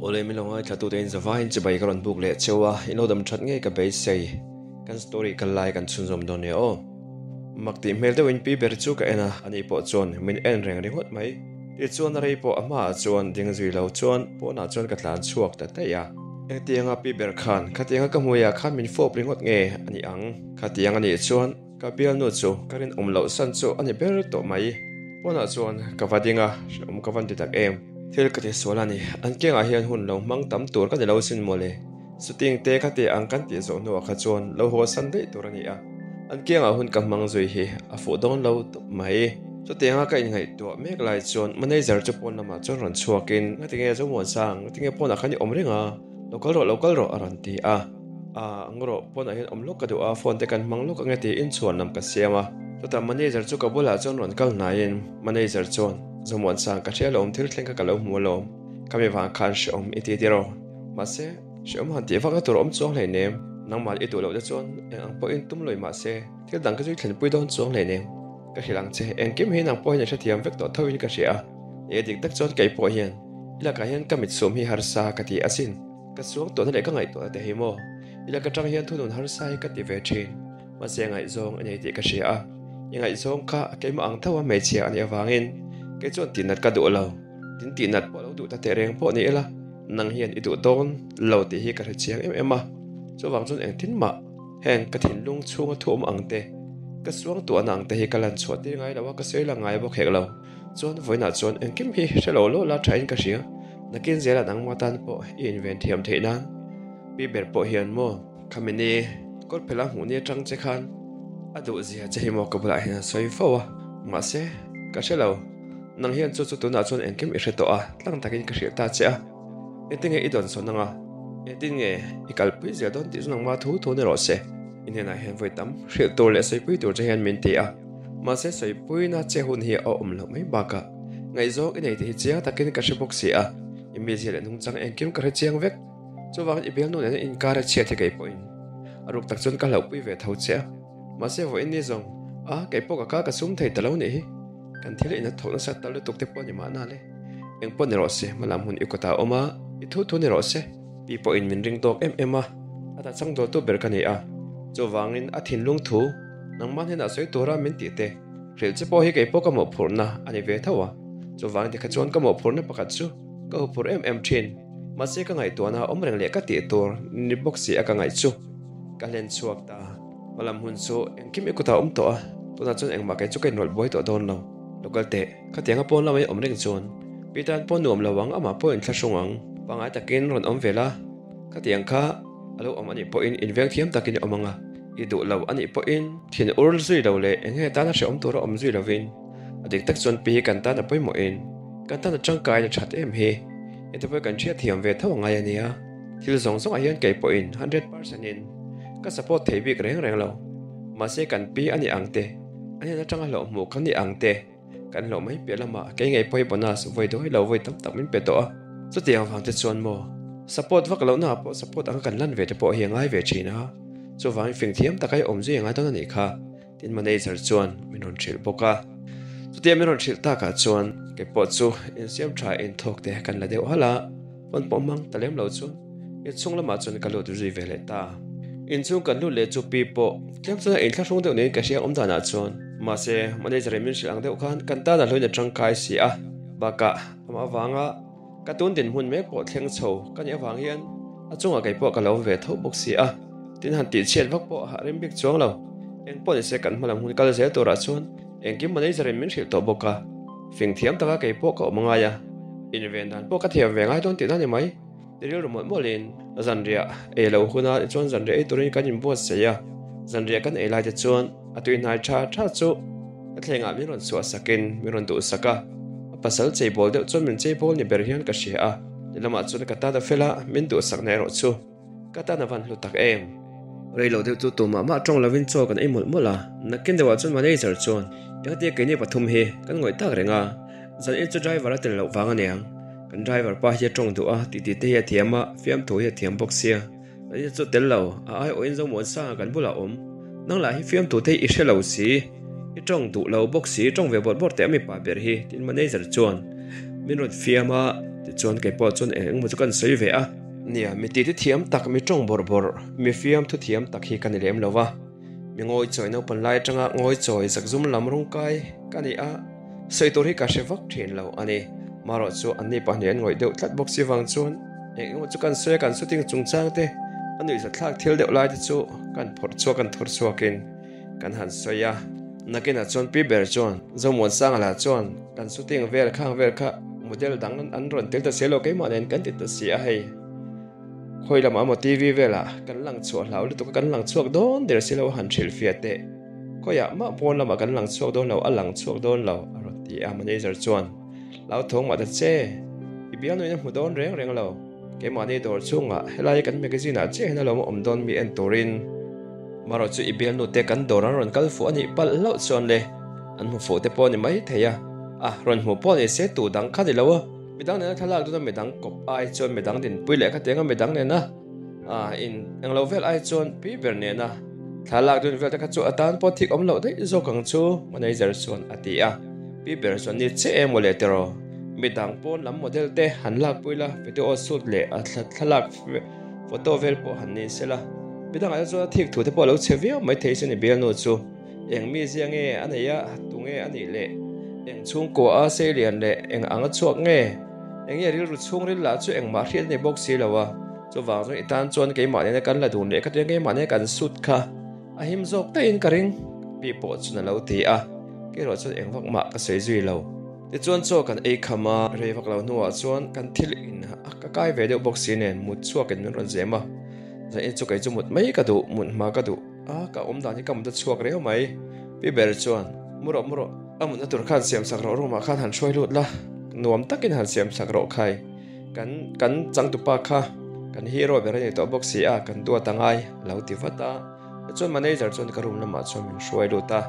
Awle min lo ngaithla tute in zavaiin chibai ka rawn buk leh cheu a, in lo dam that ngei ka beisei. Kan story kal lai kan chhunzawm dawn nia aw. Mak tih hmel deuhin pi ber chu ka en a, ani pawh chuan min en reng ringawt mai. Tichuan a rei pawh a hmaah chuan ding zui lo chuan pawnah chuan ka tlan chhuak ta daih a. Engtianga pi ber khan khatianga ka hmuiah khan min fawp ringawt nge a nih ang? Khatiang a nih chuan ka bialnu chu ka rinawm loh san chu a ni ber tawh mai. Pawnah chuan ka va ding a, hrehawm ka van ti tak em. Thil ka ti sual a ni, an kengah hian hun lo hmang tam tur ka ni lo sin mawle. Chuting te kha tih ang kan tih zawh hnuah kha chuan lo haw san daih tur a ni a, an kiangah hun ka hmang zui hi a fuh dawn lo tawp mai. Chutianga ka inngaihtuah mek lai chuan manager chu pawn lamah chuan rawn chhuakin, Ngatinge Zomuansang, ngatinge pawnah khan i awm reng a, lo kal rawh, lo kal rawh a rawn ti a. A, ang rawh, pawnah hian awm lawk ka duh a, phone te kan hmang lawk ange tiin chhuan lam ka siam a. Chutah manager chu ka bulah chuan rawn kal hnaiin manager chuan, Zomuansang, ka hria alawm, thil thleng kha ka lo hmu alawm, ka mi vang khan hrehawm i ti tiraw? Mahse, hrehawm han tih vakna tur a awm chuang hleinem. Nangmah i duh loh te chuan eng ang pawhin tum lawih mahse, thil dang ka zui thlenpui dawn chuang hleinem. Ka hrilh ang che, engkim hi nang pawh hian i hrethiam vek tawh tho in ka hria a. Ih dik tak chuan kei pawh hian i lakah hian ka mitsum hi harsa ka ti asin. Ka suang tawhna leh ka ngaihtuahna te hi maw? I laka tang hian thunun harsa hi ka ti ve thin. Mahse ngaihzawng i nei tih ka hria a. I ngaihzawng kha keimah ang tho a hmeichhia a nih avangin kei chuan tihnat ka duh lo. Tin tihnat pawh lo duh ta teh reng pawh ni ila. Nang hian i duh dawn lo tih hi ka hre chiang em em a, chuvang chuan engtin mah heng ka thinlung chhunga thu awm ang te, ka suang tuahna ang te hi ka lan chhuah tir ngai lo a, ka sawi la ngai bawk hek lo. Chuan vawiinah chuan engkim hi hre lo lo la thain ka hria, nakin zela nangmah tan pawh i inven thiam theih nan. Pi ber pawh hian maw Khamini kawrphela hmuh ni atang che khan a duh zia che hi maw ka bulah hian a sawi fo a, mahse ka hre lo. Nang hian chu chu tunah chuan engkim i hre tawh a, tlang takin ka hrilh ta che a. Engtin nge i dawn sawn anga? Engtin nge i kalpui zel dawn tih chu nangmah thu thu ni rawh se. I hnenah hian vawi tam hrilh tur leh sawipui tur che hian min ti a. Mahse sawipuina che hun hi a awm loh mai bakah ngaihzawng i nei tih hi chiang takin ka hre bawk si a. I mizia leh nungchang engkim ka hre chiang vek. Chuvangin i bialnu nena inkar a chhiat hi kei pawhin a ruk tak chuan ka hlauhpui ve tho che a. Mahse vawiin ni zawng a, kei pawh ka kal ka sum thei ta lo nih hi. Kan thil in a thawk nasa tal lutuk te pawh a ni mahna le. Eng pawh ni rawh se, hmalam hun i kawtah a awm a, i thu thu ni rawh se. Pi pawhin min ring tawk em em a, a ta chang dawltu ber ka ni a. Chuvangin a thinlung thu, nangmah hnenah sawi tura min tih te, hrilh che pawh hi kei pawh ka mawhphurhna a ni ve tho a. Chuvangin tikha chuan ka mawhphurhna pakhat chu ka huphurh em em thin. Mahse ka ngaihtuahna a awm reng leh ka tih tur ni bawk si a ka ngaih chu ka hlen chhuak ta. Hmalam hun chu engkim i kutah a awm tawh a, tunah chuan engmah kei chu ka inrawlh buai tawh dawn lo. Lo kal teh, khatianga pawn lamah i awm reng chuan Peter-a'n pawh nuam lo ang, amah pawh inthlahrung ang. Pangngai takin rawn awm ve la, khatiang kha a lo awm anih pawhin inveng thiam takin i awm ang a, i duh lo anih pawhin thin ur zui lo leh eng nge tana hrehawm tura awm zui lovin a dik tak chuan pi hi kan tan a pawimawhin kan tan a tangkaiin a that em hi. Heti pawh kan hriatthiam ve tho angai a nia. Thil zawng zawngah hian kei pawhin 100% in ka support thei bik reng reng lo. Mahse kan pi a ni ang te, a hnen atanga hlauh hmuh kan ni ang te, kan hlauh mai piah lamah kei ngei pawh hi bonus vawi dawi lo vawi tam tak min pe tawh a. Chutiang vang te chuan maw support vak lohna ah pawh support anga kan lan ve te pawh hi a ngai ve thin a. Chuvangin fing thiam taka i awm zui a ngai dawn a nih kha. Tin manager chuan min rawn hrilh bawk a. Chutia min rawn hrilh takah chuan kei pawh chu insiam tha inthawk te kan la deuh halh a, phone pawh hmang ta lem lo chuan inchhung lamah chuan ka lut zui ve leh ta. Inchhung kan lut leh chu pi pawh tlem chuan a inthlahrung deuh niin ka hria awm danah chuan. Mahse manager in min hrilh ang deuh khan kan tan a hluin a tangkai si a, bakah amah avanga ka tun dinhmun mek pawh thleng chho ka nih avang hian a chungah kei pawh ka lo awm ve tho bawk si a, tin han tihchhiat vak pawh a rem bik chuang lo. Eng pawh nise kan hmalam hun kal zel turah chuan engkim manager in min hrilh tawh bawk a, fing thiam taka kei pawh ka awm angai a, inven dan pawh ka thiam ve ngai dawn tihna ni mai. Ti rilru mawlh mawlhin zanriah ei lo huna chuan zanriah ei turin kan inbuatsaih a, zanriah kan ei lai te chuan a tuihnai tha tha chu ka thlengah min rawn chhuah sakin min rawn duhsak a, a pasal cheibawl deuh chuan min cheibawl ni ber hian ka hria a, lehlamah chuan ka tan a fel a, min duhsakna erawh chu ka tan a van hlu tak em. Rei lo deuh chu tumah mah tawng lovin chaw kan ei mawlh mawlh a, nakin deuhah chuan manager chuan engtia keini pathum hi kan ngawih tak reng a, zan in chu driver a tel loh vang aniang, kan driver pa hi a tawng duh a, titi te hi a thiam a, fiamthu hi a thiam bawk sia. Kan in chu tel lo, a ai awhin Zomuansanga kan bulah awm. Nang lah hi fiamthu te i hre lo si, i tawng duh lo bawk si, tawng ve bawrh bawrh teh a mipa ber hi, tiin manager chuan Min rawn fiam a, tichuan kei pawh chuan eng engmaw chu kan sawi ve a. Nia, mi titi thiam tak, mi tawng bawrh bawrh, mi fiam thu thiam tak hi ka ni lem lo va. Mi ngawi chawi naupan lai atanga ngawi chawi zakzum lam rawng kai ka ni a, sawi tur hi ka hre vak thin lo a ni. Marawh chu anni pahnih an ngawih deuh tlat bawk si vang chuan eng engmaw chu kan sawi a, kan shooting chungchang te, a nuihzathlak thil deuh lai te chu kan phawrh chhuak kan thawr chhuakin kan han sawi a. Nakinah chuan Pi ber chuan Zomuansanga lah chuan kan shooting vel khang vel kha model dang an rawn tel ta si lo keimah nen kan ti ta si a hei. Khawi lamah emaw TV velah kan lang chhuah hlau lutuk a kan lang chhuak dawn der si lo a han hrilh fiah teh. Khawiah mah pawn lamah kan lang chhuak dawn lo a lang chhuak dawn lo a rawn ti a manager chuan hlauthawng mah ta che i bialnuin a hmu dawn reng reng lo keimahni dawr chhungah helai kan magazine ah chiah hian a lo awm dawn mi en turin marawh chu i bialnu te kan dawr an rawn kal fuh a nih palh hlauh chuan le an hmu fuh te pawh a ni mai thei a a rawn hmuh pawh ni se tu dang kha ni lo a. Midang nena thlalak duna midang kawp ai chuan midang dinpui leh khatianga midang nena in englo vel ai chuan pi ber nena thlalak dun vel te kha chu a tan pawh thik awm loh daih zawk ang chu manager chuan a ti a. Pi ber chuan ni che em mawle tiraw midang pawn lam model te han lakpui la video shoot leh a thlalak photo vel pawh han ni sela midangah te chuan a thik thu te pawh a lo chhe viau maithei sin i bialnu chu. Eng mizia nge a neih a, tunge a nih leh eng chhungkua a seilian leh eng ang a chhuak nge? Eng nge rilru chhungril lah chu engmah hriat a ni bawk si lo a, chuvang chuan i tan chuan keimah nena kan la dun leh kha tia keimah nena kan sut kha a him zawk daihin ka ring tih pawh chuan a lo ti a, kei erawh chuan eng vak mah ka sawi zui lo. Tichuan chaw kan ei kham a, rei vak lo hnuah chuan kan thil in a ka kai ve deuh bawk si nen mut chhuakin min rawn zem a, zanin chu kei chu mut mai ka duh, mut hma ka duh. A, ka awm dan hi ka mut a chhuak reu mai. Pi ber chuan, Mu rawh, mu rawh, a mutna tur khan siam sak rawh, room ah khan han hruai lut la, nuam takin han siam sak rawh khai. Kan, kan changtupa kha kan hero ber a ni tawh bawk si a, kan duat a ngai, a lo ti vat a. Tichuan manager chuan ka room lamah chuan min hruai lut a.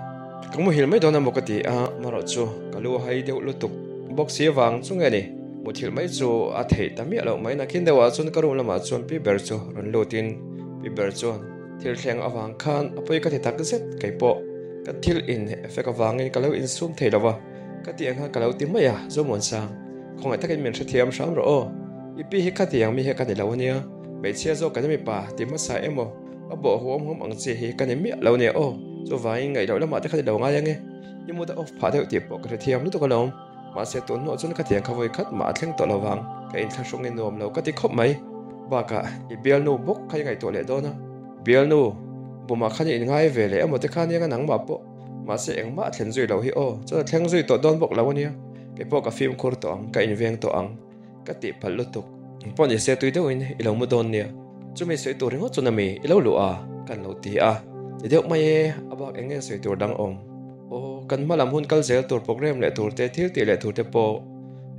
Ka muhil mai dawn emaw ka ti a, marawh chu ka lu a hai deuh lutuk bawk si avang chu nge ni, muthilh mai chu a theih ta miah loh mai. Nakin deuhah chuan ka room lamah chuan pi ber chu rawn lutin pi ber chuan, Thil thleng avang khan a pawi ka ti tak zet kei pawh ka thil in effect avangin ka lo insum thei lo va, ka tih ang khan ka lo ti mai a, Zomuansang, khawngaih takin min hrethiam hram rawh aw, i pi hi khatiang mi hi ka ni lo ania, hmeichhia zawk kan mipa ti hmasa emaw a bawh huam huam ang chi hi ka ni miah lo nia aw, chuvangin ngaih loh lamah te kha ni lo ngai ange, i mut a off phah deuh tih pawh ka hrethiam lutuk alawm, mahse tun hnuah chuan khatiang kha vawi khat mah a thleng tawh lo vang, ka inthlahrung i nuam lo ka ti khawp mai. Bakah i bialnu bawk kha i ngaihtuah leh dawn a, bialnu bumah khan i inngai ve leh emaw te kha ania nangmah pawh, mahse engmah a thlen zui loh hi aw, chuan a thleng zui tawh dawn bawk lo ania, kei pawh ka fimkhur tawh ang, ka inveng tawh ang, ka tih phalh lutuk. Engpawh ni se tui deuhin i lo mu dawn nia, chumi sawi tur ringawt chuan ami i lo luh a, kan lo ti a, ni deuh mai e, a bak eng nge sawi tur dang awm? Aw, kan hma lam hun kal zel tur program leh tur te, thil tih leh tur te pawh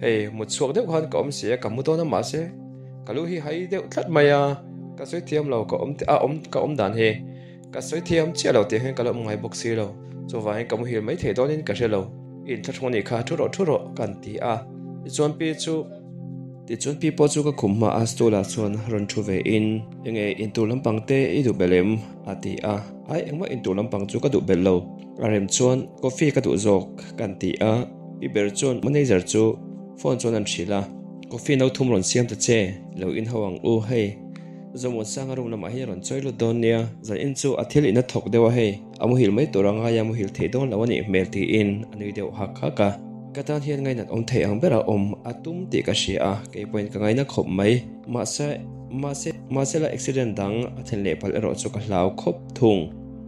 hei mut chhuak deuh khan ka awm si a, ka mu dawn a mahse ka lu hi hai deuh tlat mai a, ka sawi thiam lo ka awm a awm ka awm dan hi ka sawi thiam chiah lo tih hian ka la awm ngai bawk si lo, chuvangin ka muhil mai thei dawnin ka hre lo, i inthlahrung anih kha thu rawh thu rawh ka han ti a, tichuan pi chu. Tichuan pi pawh chu ka khum hma a stool ah chuan rawn thu ve in, Enge intur lampang te i duh belh em? a ti a, Ai engmah intur lampang chu ka duh belh lo, a rem chuan coffee ka duh zawk kan ti a, pi ber chuan manager chu phone chuan an hrilh a, Coffee no thum rawn siam ta che, lo in ho ang u hei, Zomuansanga room lamah hian rawn chawi lut dawn nia, zan in chu a thil in a thawk deuh a hei, a muhil mai tur a ngai a muhil thei dawn lo a nih hmel tiin a nui deuh hak hak a. Ka tan hian ngainat awm thei ang bera awm a tum tih ka hria a, kei pawhin ka ngaina khawp mai. Mahse, mahse, mahsela accident dang a thlen leh palh erawh chu ka hlau khawp thung.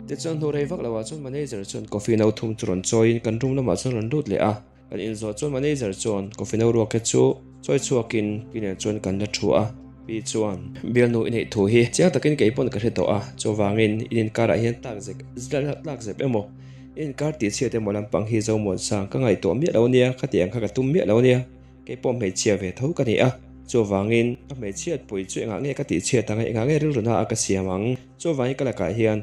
Tichuan hnu rei vak loah chuan manager chuan coffee no thum chu rawn chawiin kan room lamah chuan rawn lut leh a. Kan inzawh chuan manager chuan coffee no ruak te chu chawi chhuakin pi nen chuan kan la thu a. Pi chuan, Bialnu i neih thu hi chiang takin kei pawn ka hre tawh a, chuvangin in inkarah hian tlak zek tlak zep emaw, in inkar tih chhiat emaw lampang hi Zomuansang ka ngaihtuah miah lo nia, khatiang kha ka tum miah lo nia, kei pawh hmeichhia ve tho ka ni a, chuvangin ka hmeichhiat pui chu engah nge ka tih chhiat ang e, engah nge rilru na a ka siam ang, chuvangin ka lakah hian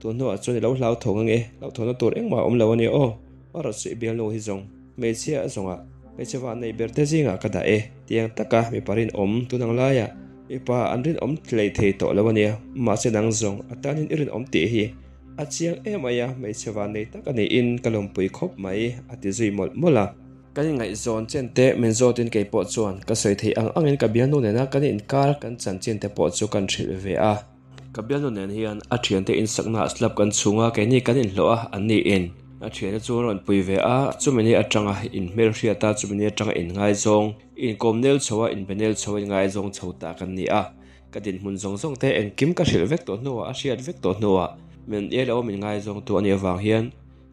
tun hnuah chuan i lo hlauthawng ange, hlauthawhna tur engmah a awm lo ania aw. Erawh chu i bialnu hi zawng hmeichhia a zawngah hmeichhe vah nei ber te zingah ka dah e. Tiang taka mipa rinawm tun ang laiah mipa an rinawm hlei thei tawh lo ania. Mahse nang zawng a tanin i rinawm tih hi a chiang em mai a, hmeichhe vah nei tak a niin ka lawmpui khawp mai a ti zui mawlh mawlh a. Kan inngaihzawn chen te min zawtin kei pawh chuan ka sawi theih ang angin ka bialnu nena kan inkar kan chanchin te pawh chu kan hrilh ve a. Ka bialnu nen hian a thiante insaknaah slab kan chhung a, keini kan inhlawh a, an niin a thiante chu an rawn pui ve a, chumi ni atanga inhmelhriat a, chumi ni atanga inngaizawng, inkawm nel chho a, inbe nel chho a, inngaizawng chho ta kan ni a. Ka dinhmun zawng zawng te engkim ka hrilh vek tawh hnuah, a hriat vek tawh hnuah min iai lo a min ngaizawngtu a nih avang hian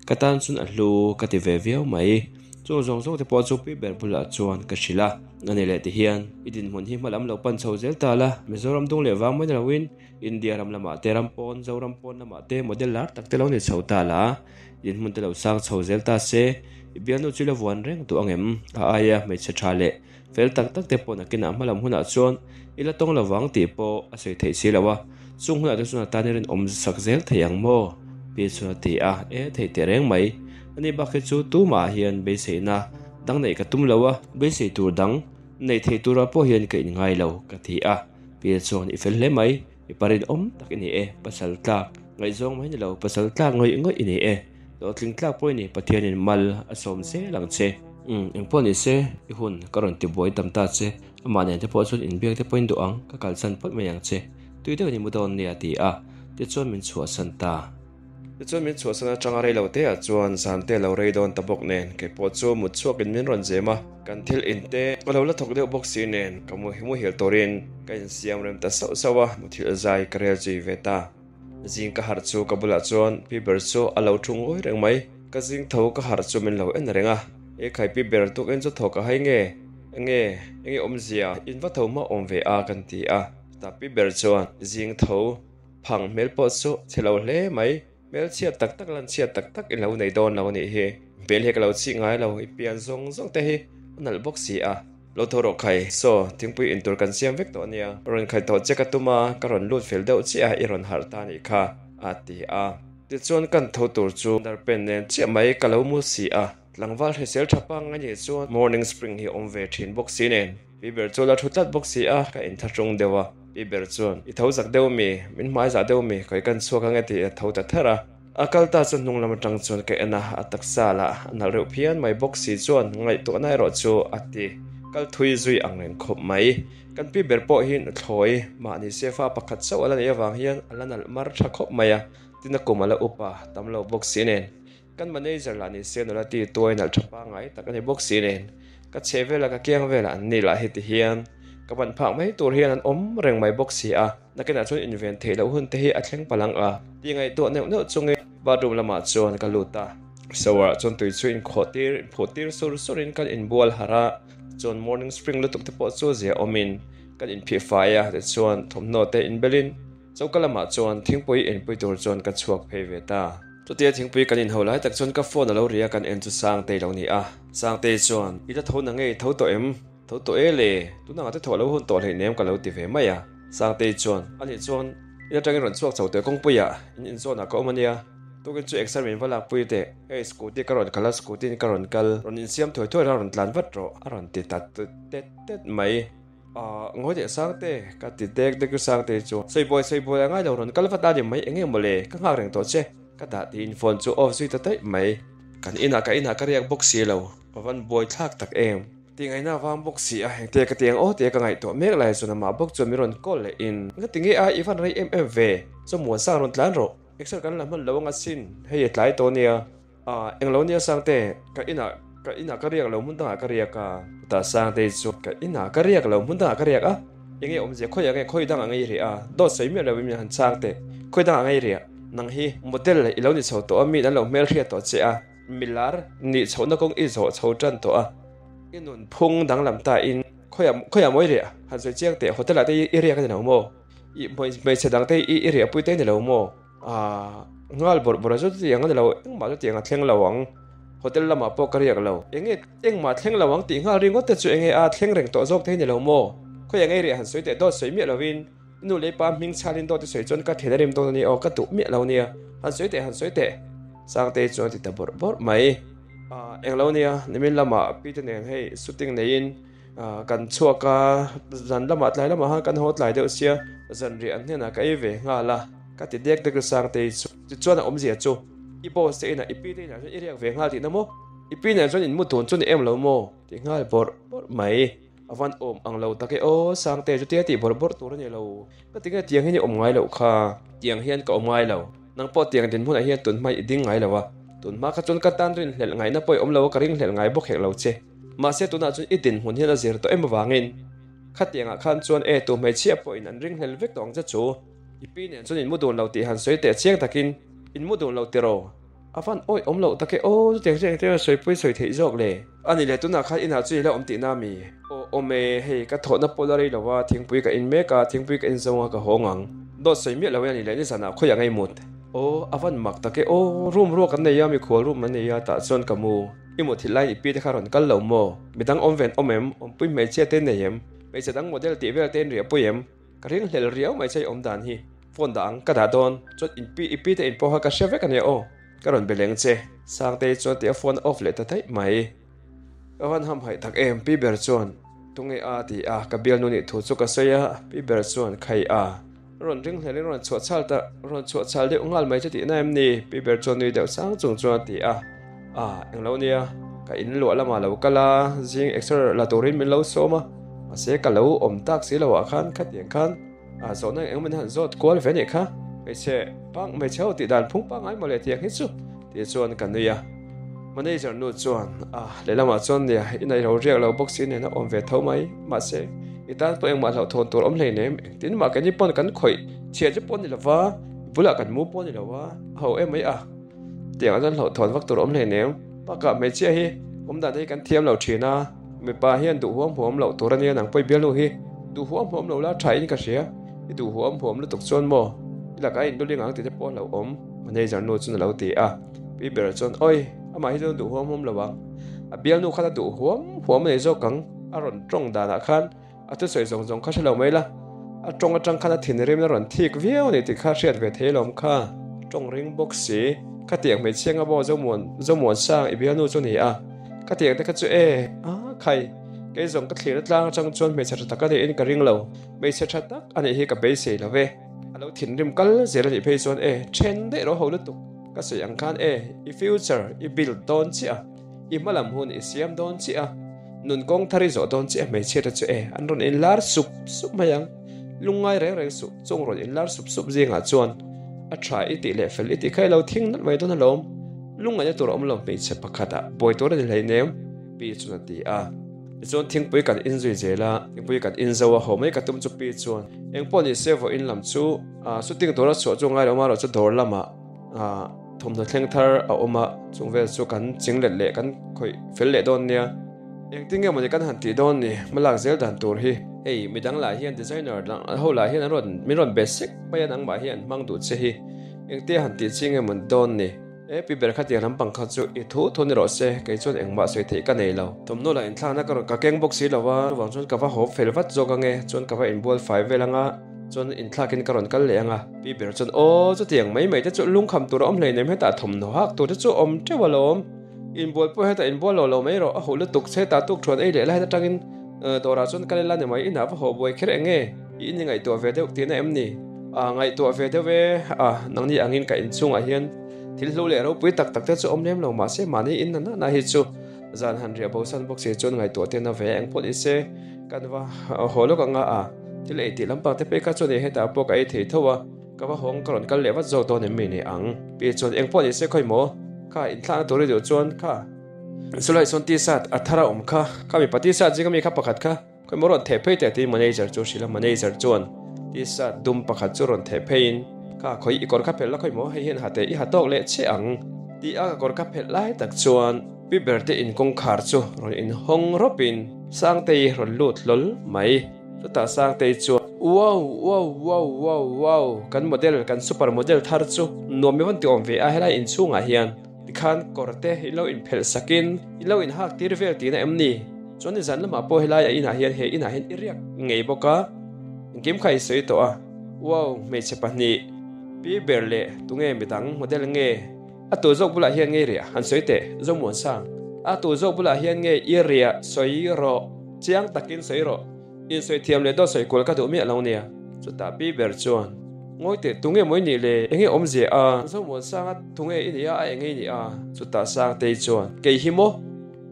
Ka tan chuan a hlu ka ti ve viau mai. Chung zawng zawng te pawh chu pi ber bulah chuan ka hrilh a. A ni leh ti hian i dinhmun hi hmalam lo pan chho zel ta la, Mizoram dung leh vang mai ni loin India ram lamah te ram pawn, Zoram pawn lamah te model lar tak te lo ni chho ta la, dinhmun te lo sang chho zel ta se, i bialnu chu i la vuan reng duh ang em? A aia hmeichhe tha leh fel tak tak te pawh nakinah hmalam hunah chuan i la tawng lovang tih pawh a sawi theih si lo a, chung hunah te chuan a tan i rinawm sak zel thei ang maw? Pi chuan a ti a, e thei teh reng mai. Ani bak hi chu tumah hian beiseina dang neih ka tum lo a, beisei tur dang nei thei turah pawh hian ka inngai lo ka ti a, Pi chuan i fel hle mai, mipa rinawm tak i ni e, pasal tlak ngaihzawng mai ni lo, pasal tlak ngawih ngawih i ni e. Hlawhtling tlak pawh i ni, Pathianin mal a sawm zel ang che. Umm, engpawh ni se, i hun ka rawn ti buai tam ta che, amah nen te pawh chuan inbiak te pawhin duh ang, ka kalsan phawt mai ang che, tui deuhin i mu dawn nia ti a, tichuan min chhuahsan ta. Tichuan min chhuahsan atanga rei lo te ah chuan zan te lo rei dawn ta bawk nen, kei pawh chu mut chhuakin min rawn zem a, kan thil in te ka lo la thawk deuh bawk si nen, ka muhil turin ka insiam rem ta sauh sauh a, muthilh zai ka rel zui ve ta. Zing ka harh chu ka bulah chuan Pi ber chu a lo thu ngawi reng mai. Ka zing tho ka harh chu min lo en reng a. E khai Pi ber tukin chu thaw ka hai nge? Enge? Enge awmzia? In va tho hma awm ve a kan ti a. Chutah Pi ber chuan zing tho phang hmel pawh chu chhe lo hle mai. Hmel chhiat tak tak lan chhiat tak tak in lo nei dawn lo a nih hi. Hmel hi ka lo chih ngai lo, i pian zawng zawng te hi a nalh bawk si a. Lo tho rawh khai, saw, thingpui intur kan siam vek tawh ania, rawn khai tawh che ka tum a, ka rawn lut fel deuh chiah a, i rawn harh ta nih kha, a ti a. Tichuan kan tho tur chu darpen nen chiah mai ka lo mu si a, tlangval hrisel tha pang a nih chuan morning spring hi awm ve thin bawk si nen, pi ber chu la thu tlat bawk si a, ka inthlahrung deuh a, pi ber chuan, I tho zak deuh mi, min hmai zah deuh mi, khawi kan chhuak ange tih a tho ta ther a. A kal ta chu hnung lam atang chuan ka en a, a taksa lah a nalh reuh phian mai bawk si chuan ngaihtuahna erawh chu a ti kal thui zui ang reng khawp mai. Kan pi ber pawh hi nuthlawi mahni sefa pakhat chauh a la neih avang hian a la nalh mar tha khawp mai a, tin a kum a la upa tam lo bawk si nen. Kan manager lah ni se nula ti tuai nalh tha pangngai tak a ni bawk si nen. Ka chhe vela ka kiang vela an ni lah heti hian ka ban phak mai tur hian an awm reng mai bawk si a. Nakinah chuan inven theih loh hun te hi a thleng palh ang a tih ngaihtuah neuh neuh chungin bathroom lamah chuan ka lut a. Shower ah chuan tui chu inkhawh tir, inphuh tir sur sur in kan inbual harh a, chuan morning spring lutuk te pawh chu zia awm in kan inphih fai a, tichuan thawmhnaw te inbel in choka lamah chuan thingpui inpui tur chuan ka chhuak phei ve ta. Chutia thingpui kan inho lai tak chuan ka phone a lo ri a, kan en chu Sangtei lo ni a. Sangtei chuan, I la tho na ngei tho tawh em? Tho tawh e le, tunangah te thawh lo hun tawh hleihnem ka lo ti ve mai a. Sangtei chuan, Ani chuan, in atangin rawn chhuak chho teh kawngpuiah, in inzawnah ka awm a nia. Tukin chu exer min va lakpui teh, hei scooty ka rawn kal a, scooty in ka rawn kal, rawn insiam thuai thuai la rawn tlan vat rawh, a rawn ti ta tet tet mai. Ahh, ngawi teh Sangte, ka ti dek dek chu Sangtei chuan, Sawibuai sawibuai a ngai lo, rawn kal vat a ni mai, enge maw le, ka nghak reng tawh che, ka dah tiin phone chu off zui ta daih mai. Kan inah ka inah ka riak bawk si lo, ka van buaithlak tak em. Ti ngaihna vang bawk si a, engte ka ti ang aw tia ka ngaihtuah mek lai chuan amah bawk chuan min rawn call leh in, Nga ti nge a, i van rei em em ve, Chawmuan sang rawn tlan rawh, exer kan la hman lo anga sin, hei a tlai tawh nia, ah englo nia Sangte, ka inah ka inah ka riak lo hmun dangah ka riak a, chutah Sangte chu ka inah ka riak lo hmun dangah ka riak a, enge awmzia khawi ang nge khawi dang ang i riah a, dawt sawi miah lo in min han chhang teh, khawi dangah ang i riah, nang hi model i lo ni chho tawh a, mi an lo hmelhriat tawh che a. Milar nih chhohna kawng i zawh chho tan tawh a, i nun phung danglam ta in khawiah khawiah mawi riah han sawi chiang teh hotel ah te i riak a ni lo maw? I hmeichhe dang te i riah pui te a ni lo maw? Aaa nghal bawrh bawrh a chu chutiang a ni lo engmah chutiang a thleng lo ang hotel lamah pawh ka riak lo enge engmah thleng lo ang tih nghal ringawt te chu enge a thleng reng tawh zawk te hi ni lo maw? Khawiah ngei riah han sawi teh dawt sawi miah lovin I nu leh pa hming chhalin dawt i sawi chuan ka then a rim dawn a ni aw, ka duh miah lo nia, han sawi teh, han sawi teh. Sangtei chuan a ti ta bawrh bawrh mai. Aah, englo nia, nimin lamah Pite nen hei shooting neiin kan chhuak a, zan lamah tlai lamah khan kan haw tlai deuh sia, zanriah an hnenah ka ei ve nghal a, ka ti dek dek a Sangtei chu. Tichuan a awmzia chu, i boss te inah, i pi te inah chuan i riak ve nghal tihna maw? I pi nen chuan in mu tun chu ni em lo maw? Ti nghal bawrh bawrh mai. A van awm ang lo tak e aw, Sangte chutia tih bawrh bawrh tur a ni lo. Ka ti nge tiang hian i awm ngai loh kha? Tiang hian ka awm ngai lo. Nang pawh tiang dinhmunah hian tun hma i ding ngai lo a. Tun hma kha chuan ka tan rinhlelh ngaihna pawh i awm lo a, ka ringhlelh ngai bawk hek lo che. Mahse tunah chuan i dinhmun hian a zir tawh em avangin khatiangah khan chuan e tu hmeichhia pawhin an ringhlel vek tawh ang che chu. I pi nen chuan in mu dun lo tih han sawi teh chiang takin in mu dun lo tiraw? A van awih awm loh tak e aw, chutiang chu engtin a sawipui sawi theih zawk le? A ni leh tunah khan inah chu i la awm tihna mi? Aw awm e, hei ka thawhna pawh la rei lo a, thingpui ka in mek a, thingpui ka in zawng a ka hawng ang. Dawt sawi miah lo e a ni leh nizanah khawiah ngei mut. Aw a van mak tak e aw, room ruak an nei a, mikhual room an nei a, tah chuan ka mu. I muthilh laiin i pi te kha rawn kal lo maw? Midang awm ven awm em? Awmpui hmeichhia te nei em? Hmeichhe dang model tih vel te in riahpui em? Ka ringhlel riau mai che i awm dan hi. Phone dah ang, ka dah dawn. Chuan in pi, i pi te in pawh kha ka hre vek a nia aw. Ka rawn be leng che. Sangtei chuan ti a phone a off leh ta daih mai. Ka van ham haih tak em, pi ber chuan tunge a ti a, ka bialnu nih thu chu ka sawi a, pi ber chuan khai a. Rawn ringhlel in rawn chhuah chhal ta, rawn chhuah chhal deuh nghal mai che tihna em ni? Pi ber chuan nui deuh sang chung chuan a ti a. A, englo nia, ka in luah lamah lo kal a, zing exer la turin min lo sawm a, mahse ka lo awm tak si loah khan khatiang khan a zawhna eng engemaw han zawt kual ve anih kha, hmeichhe pang hmeichhe ho tih dan phung pangngai mawle tiang hi chu tih chuan ka nui a. Manager nu chuan a lehlamah chuan nia i nei lo riak lo bawk si nen a awm ve tho mai, mahse i tan pawh engmah hlauhthawn tur awm hleinem, engtin mah keini pawn kan khawih chhiat che pawh ni lova, i bulah kan mu pawh ni lo a, a ho em mai a. Tiang ah chuan hlauhthawn vak tur a awm hleinem. Bakah hmeichhia hi awm dan hi kan thiam lo thin a, mipa hian duh huam huam loh tur a nia nang pawh i bialnu hi duh huam huam lo la tha in ka hria, i duh huam huam lutuk chuan maw i lakah in luling ang tih te pawh a hlauhawm manager nu chuan a lo ti a, pi ber chuan awi amah hi chuan duh huam huam lo ang, a bialnu khan a duh huam huam a nei zawk ang a rawn tawng danah khan. A thusawi zawng zawng kha hre lo mai la, a tawng atang khan a thinrim a rawn thik viau a ni tih kha hriat ve thei alawm kha. Tawng ring bawk si, khatiang hmeichhia nga maw Zomuan, Zomuan sang i bialnu chu ni a, khatiang te kha chu e, a khai, kei zawng ka thlir atlang atang chuan hmeichhe tha tak a niin ka ring lo, hmeichhe tha tak a nih hi ka beisei lo ve, a lo thinrim kal zel a nih phei chuan e, then daih ro ho lutuk, ka sawi ang khan e, i future i build dawn chiah a. I hmalam hun i siam dawn chiah a, nun kawng thar i zawh dawn chiah a hmeichhia te chu e, an rawn inlar sup sup mai ang. Lungngai reng reng suh, chung rawn inlar sup sup zingah chuan a tha i tih leh fel i tih kha i lo thing nalh mai dawn alawm. Lungngaihna tur a awm lo hmeichhe pakhatah buai tur a ni hleinem, Pi chuan a ti a. Tichuan thingpui kan inzui zel a, thingpui kan inzo a, haw mai ka tum chu Pi chuan engpawh ni se vawiin lam chu shooting tura chhuah chu ngai lo marawh chu dawr lamah Thawmhnaw thleng thar a awm a, chung vel chu kan ching let leh kan khawih fel leh dawn nia. Engtin nge mawni kan han tih dawn ni, hmalak zel dan tur hi. Hei midang lah hian designer dang ho lah hian an rawn min rawn be sek mai a nangmah hi an hmang duh che hi. Engtia han tih chi nge mawni dawn ni. E pi ber khatiang lampang kha chu i thu thu ni rawh se, kei chuan engmah sawi theih ka nei lo. Thawmhnaw lah inthlakna ka rawn ka keng bawk si lo a, chuvang chuan ka va haw fel vat zawk ange, chuan ka va inbual fai vel anga. Chuan inthlakin ka rawn kal leh ang a. Pi ber chuan, Aw, chutiang mai mai te chu lungkham tur a awm hleinem, hetah thawmhnaw hak tur te chu a awm teuh alawm. Inbual pawh hetah inbual lo lo mai rawh, a huh lutuk che, tah tuk thuan ei leh la heta tangin dawrah chuan kal ila ni mai, inah va haw buai kher eng nge? I in i ngaihtuah ve deuh tihna em ni? A, ngaihtuah ve deuh e, a, nangni angin ka inchungah hian thil hlu leh ropui tak tak te chu awm lem lo mahse mahni in na na hi chu zan han riah bosan bawk si chuan ngaihtuah te na ve eng pawh ni se. Kan va haw lawk anga a, thil ei tih lampang te phei kha chuan ih hetah pawh ka ei thei tho a, ka va hawng ka rawn kal leh vat zawk dawn em mi ni ang. Pi chuan eng pawh ni se khawi maw, kha inthlakna tur i duh chuan kha. Chulai chuan t-shirt a thar a awm kha, kha mipa t-shirt zinga mi kha pakhat kha khawi maw rawn theh phei teh tiin manager chu a hrilh a, manager chuan t-shirt dum pakhat chu rawn theh pheiin kha khawi i kawr kha phelh la khawi maw hei hian ha teh i ha tawk leh chiah ang tih a ka kawr kha phelh lai tak chuan Pi Berte in kawngkhar chu rawn inhawng rawpin Sangtei rawn lut hlawl mai. Chutah Sangtei chuan, Wow! Wow! Wow! Wow! Wow! Kan model, kan super model thar chu nuam i vawn ti awm ve a helai inchhungah hian. Tikhan kawr te i lo inphelh sakin i lo inhak tir vel tihna em ni? Chuan nizan lamah pawh helai a inah hian he inah hian i riak ngei bawk a, engkim kha i sawi tawh a. Wow! Hmeichhe pahnih, Pi Ber leh tunge midang model nge? A tu zawk bulah hian nge i riah? Han sawi teh, Zomuansang. A tu zawk bulah hian nge i riah? Sawi rawh. Chiang takin sawi rawh. Insawi thiam leh dawt sawi kual ka duh miah lo nia. Chutah pi ber chuan, Ngawi teh, tunge maw i nih le? Enge awmzia a? Zomuansanga tunge i nih a, a enge i nih a? Chutah Sangtei chuan, Kei hi maw?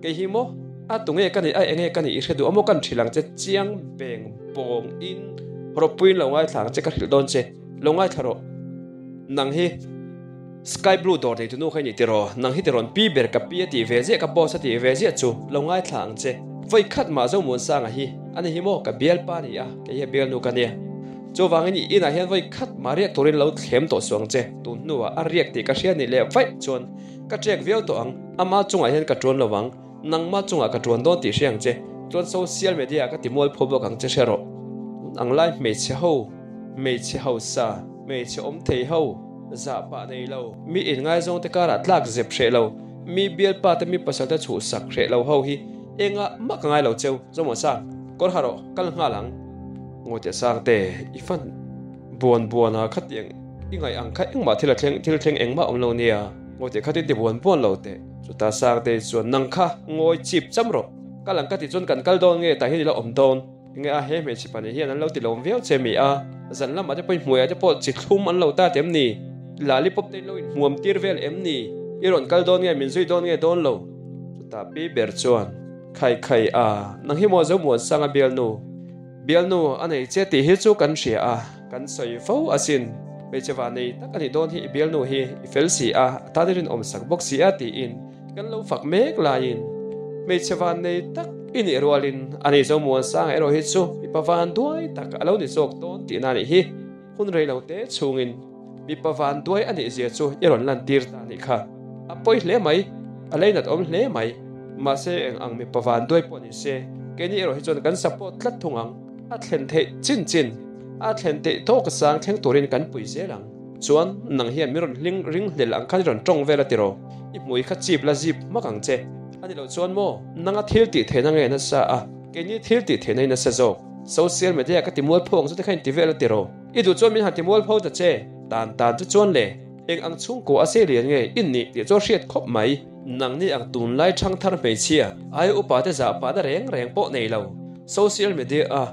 Kei hi maw? A tunge ka nih a enge ka nih i hre duh a maw kan hrilh ang che chiang beng bawng in rawpui in lo ngaithla ang che ka hrilh dawn che lo ngaithla rawh nang hi Sky blue dawr nei tunu kha i nih tiraw nang hi tirawn pi ber ka pi a tih ve ziah ka boss a tih ve ziah chu lo ngaithla ang che vawi khat mah Zomuansanga hi ani hi maw ka bialpa a ni a kei hi a bialnu ka nia chuvangin i inah hian vawi khat mah riak turin lo thlem tawh suh ang che tun hnuah a riak tih ka hria nih leh vaih chuan Ka ṭek viau tawh ang, ama chungah hian ka ṭuan lo vang, nangma chungah ka ṭuan dawn tih hria ang che, chuan social media ah ka ti mual pho bawk ang che hria rawh. Tun ang lai hmeichhe ho, hmeichhe hausa, hmeichhe awm thei ho, zah pah nei lo, mi inngaizawng te karah tlak zep hreh lo, mi bialpa te mi pasal te chhuhsak hreh lo ho hi engah mah ka ngai lo cheu, Zawmawh Sang, kawr ha rawh, kal nghal ang. Ngawite Sangte, i fan buan buan a khatiang i ngaih ang kha engmah thil a thleng thil thleng engmah awm lo nia ngawi teh khatin ti buan buan lo teh chutah Sangtei chuan nang kha ngawi chip cham rawh kal ang ka tih chuan kan kal dawn nge tah hian i la awm dawn nge a he hmeichhe pahnih hian an lo ti lawm viau che mi a zan lamah te pawh i hmuiah te pawh chi thlum an lo ta em ni lollipop te in lo inhmuam tir vel em ni i rawn kal dawn nge min zui dawn nge dawn lo chutah pi ber chuan khai khai a nang hi maw Zomuansanga bialnu Bialnu a nei che tih hi chu kan hria a, kan sawi fo asin. Hmeichhe va nei tak a nih dawn hi i bialnu hi i fel si a, a tan i rinawm sak bawk si a tiin kan lo fak mek laiin hmeichhe van nei tak i nih rualin a ni Zomuansanga erawh hi chu mipa van duai tak a lo ni zawk dawn tihna a nih hi. Hun rei lo te chhungin mipa van duai a nih zia chu i rawn lantir ta a nih kha. A pawi hle mai, a leinat awm hle mai. Mahse eng ang mipa van duai pawh ni se, keini erawh hi chuan kan support tlat thung ang. A thlen theih chin chin, a thlen theih tawk sang thleng turin kan pui zel ang. Chuan nang hian min rawn hling ring hlel ang khan i rawn tawng vel a tiraw? I hmui kha chip la zip hmak ang che. A ni loh chuan maw, nanga thil tih theihna nge nasa a, keini thil tih theihna hi nasa zawk. Social media ka ti mualpho ang chu te kha in ti vel a tiraw? I duh chuan min han ti mualpho ta che, tan tan chu chuan le. Eng ang chhungkaw a sei lian nge i nih tih chu a hriat khawp mai. Nangni ang tunlai thangthar hmeichhia ai upa te zah pahna reng reng pawh nei lo. Social media a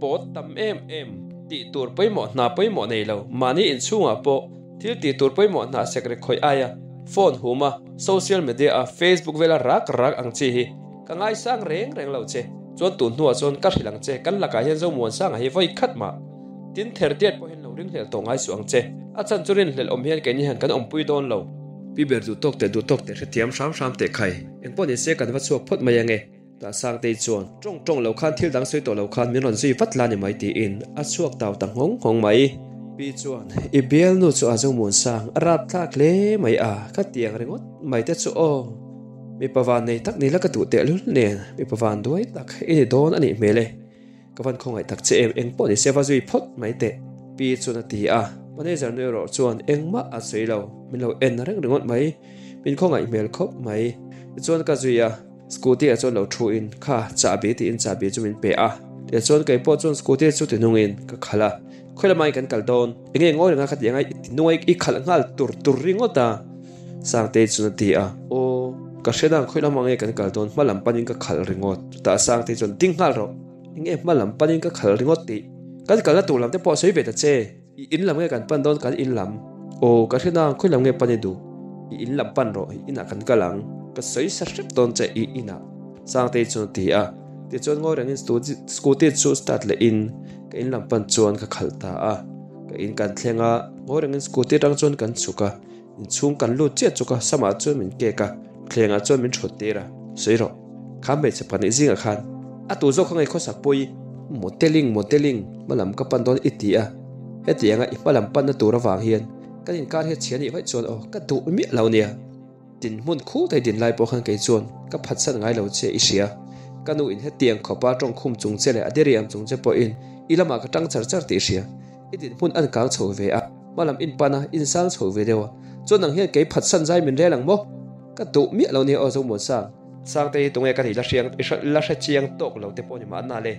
pawt tam em em tih tur pawimawh hna pawimawh nei lo. Mahni inchhungah pawh thil tih tur pawimawh hna sekre khawih aia phone hum a social media a Facebook vela rak rak ang chi hi ka ngaisang reng reng lo che. Chuan tun hnuah chuan ka hrilh ang che kan lakah hian Zomuansanga hi vawi khat mah Tin, thertiat pawhin lo ringhlelh tawh ngai suh ang che. A chan chu rinhlelh awm hian keini hian kan awmpui dawn lo. Pi ber duh tawk teh duh tawk teh hrethiam hram hram teh khai. Engpawh ni se kan va chhuak phawt mai ange. Tah Sangtei chuan, Tawng tawng lo khan thil dang sawi tawh lo khan min rawn zui vat la ni mai tiin a chhuak tau ta nghawng nghawng mai. Pi chuan, I bialnu chu a zo muan sang, a rap thlak hle mai a, ka tiang ringawt mai te chu aw. Mipa van nei tak ni la ka duh tehlul nen, mipa van duai tak i ni dawn a nih hmel e. Ka van khawngaih tak che em, eng pawh ni se va zui phawt mai teh, Pi chuan a ti a. Manager nu erawh chuan engmah a sawi lo, min lo en reng ringawt mai, min khawngaih hmel khawp mai. Tichuan ka zui a, scooty ah chuan lo thu in, Kha, chahbi tiin chahbi chu min pe a. Tichuan kei pawh chuan scooty chu ti nungin ka khalh a, Khawi lamah in kan kal dawn, enge ngawi renga ka ti anga i ti nunga i khalh nghal tur tur ringawt a, Sangtei chuan a ti a. Aw, ka hre dang khawi lamah nge kan kal dawn, hma lam panin ka khalh ringawt. Chutah Sangtei chuan ding nghal rawh. Enge hma lam panin ka khalh ringawt tih. Kan kalna tur lam te pawh sawi ve ta che. I in lam nge kan pan dawn kan in lam. Aw, ka hre nang khawi lam nge pan i duh. I in lam pan rawh, i inah kan kal ang. Ka sawi sa hrep dawn che i inah. Sangtei chuan a ti a. Tichuan ngawi rengin scooty chu start leh in ka in lam pan chuan ka khalh ta a. Ka in kan thleng a, ngawi rengin scooty atang chuan kan chhuk a. Inchhung kan lut chiah chuk a, samah chuan min kek a, thlengah chuan min thut tir a, sawi rawh, kha hmeichhe pahnih zingah khan a tu zawk kha ngei khawsak pawi, modelling modelling hmalam ka pan dawn i ti a, hetianga i hmalam panna tur avang hian kan inkar hi a chhia nih vaih chuan aw ka duh miah lo nia. Din hmun khu thei din lai pawh khan kei chuan ka phatsan ngai lo che i hria, ka nu in hetiang khawpa tawngkhum chung che leh a diriam chung che pawhin i lamah ka tang char char tih i hria. I dinhmun an kang chho ve a, hmalam in pan a, in sang chho ve deuh a. Chuan nang hian kei phatsan zai min rel ang maw? Ka duh miah lo nia aw Zomuansang. Sangte hi tunge ka nih la hriang la hre chiang tawk lo te pawh ni mahna le.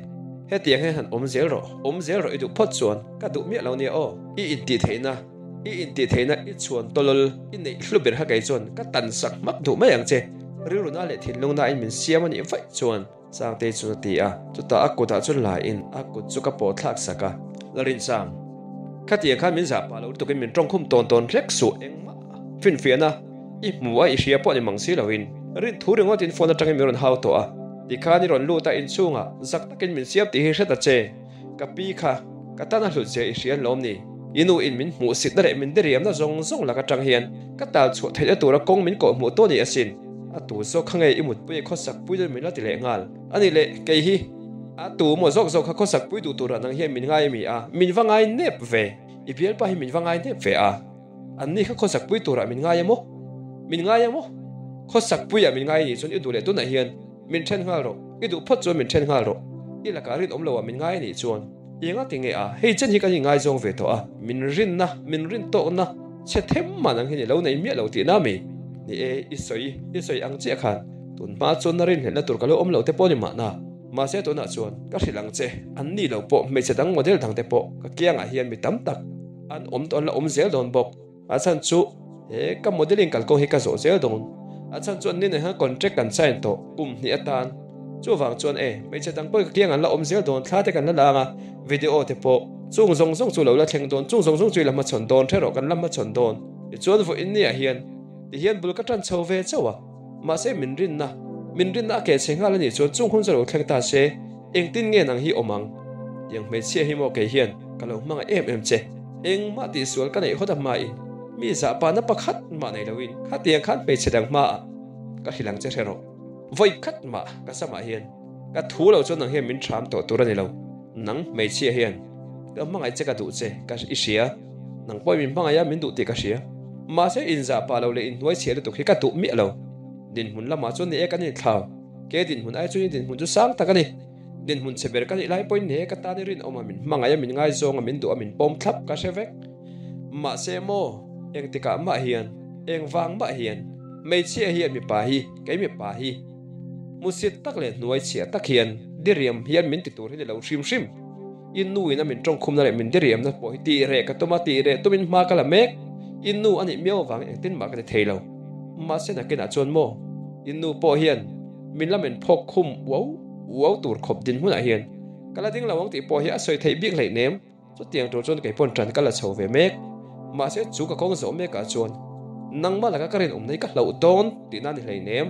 Hetiang hian han awm zel rawh, awm zel rawh i duh phawt chuan ka duh miah lo nia aw. I intih theihna, i intih theihna i chhuan tawlawl i neih hlu ber kha kei chuan ka tan sak hmak duh mai ang che. Rilruna leh thinlungna in min siam a nih vaih chuan. Sangtei chuan a ti a, chutah a kutah chuan la in a kut chu ka pawh thlak sak a. Lalrinsang, khatiang khan min zah pah lo lutukin min tawngkhum tawn tawn hlek suh engmah finfiahna i hmu a i hria pawh ni mang si loin. Rin thu ringawtin phone atangin min rawn hau tawh a, tikhan i rawn lut a inchhungah zak takin min siam tih hi hre ta che. Ka pi kha ka tan a hlut zia i hria lawm ni? I nu in min hmuhsitna leh min diriamna zawng zawng lak atang hian ka tal chhuah theihna tura kawng min kawh hmuh tawh ni asin. A tu zawk kha nge i mutpui khawsak pui dawn min la ti leh nghal. A nih leh kei hi a tu maw zawk zawk kha khawsak pui duh turah nang hian min ngai ami a, min va ngai nep ve. I bialpa hi min va ngai nep ve a. An ni kha khawsak pui turah min ngai emaw? Min ngai emaw? Khawsak puiah min ngai anih chuan i duh leh tunah hian min then nghal rawh, i duh phawt chuan min then nghal rawh. I lakah rinawm loah min ngai anih chuan i enga ti nge a, hei chen hi kan ingaizawng ve tawh a, min rinna, min rin tawkna chhe them man ang hian i lo nei miah lo tihna mi? Ni e, i sawi, i sawi ang chiah khan tun hma chuan na rinhlelhna tur ka lo awm lo te pawh ni mahna. Mahse tunah chuan ka hrilh ang che, an ni lo pawh hmeichhe dang model dang te pawh ka kiangah hian mi tam tak An awm tawh an la awm zel dawn bawk. A chhan chu he ka modelling kalkawng hi ka zawh zel dawn. A chhan chu an ni nen hian contract kan sign tawh kum hnih atan. Chuvang chuan e, hmeichhe dang pawh hi ka kiang an la awm zel dawn, thla te kan la lang a, video te pawh. Chung zawng zawng chu lo la thleng dawn, chung zawng zawng chu i la hmachhawn dawn, hre rawh kan la hmachhawn dawn. Tichuan vawiin ni ah hian tihian bul ka tan chho ve chauh a, mahse min rinna, min rinna a keh chhe nghal a nih chuan chung hun chu lo thleng ta se. Engtin nge nang hi awm ang? Tiang hmeichhia hi maw kei hian ka lo hmangaih em em che. Engmah tihsual ka neih hawt a hmain mi zahpahna pakhat mah nei loin khatiang khan hmeichhe dang hmaah ka hrilh ang che hre rawh. Vawi khat mah ka samah hian ka thu lo chuan nang hian min ṭham tawh tur a ni lo. Nang hmeichhia hian ka hmangaih che ka duh che ka i hria. Nang pawhin min hmangaih a min duh tih ka hria. Mahse inzahpah lo leh inhnuaichhiah lutuk hi ka duh miah lo. Dinhmun lamah chuan ni e kan inthlau. Ke dinhmun ai chuan i dinhmun chu sang tak a ni. Dinhmun chhe ber ka nih lai pawhin he ka tan i rinawm a, min hmangaih a, min ngaizawng a, min duh a, min pawm thlap ka hre vek. Mahse maw, engtikah mah hian, engvang mah hian, hmeichhia hian mipa hi, kei mipa hi, hmusit tak leh hnuaichhiah tak hian diriam hian min ti tur hi ni lo hrim hrim. I nu in a min tawngkhumna leh min diriamna pawh hi tih reh ka tum a, tih reh tumin hma ka la mek. I nu a nih miau avangin engtin mah ka ti thei lo. Mahse nakinah chuan maw, i nu pawh hian min la men phawk khum uau uau tur khawp dinhmunah hian ka la ding lo ang tih pawh hi a sawi theih bik hleihnem. Chutiang tur chuan kei pawn ṭan ka la chho ve mek. Mahse chu ka kawng zawh mekah chuan nangmah laka ka rinawm nei ka hlauh dawn tihna a ni hleinem.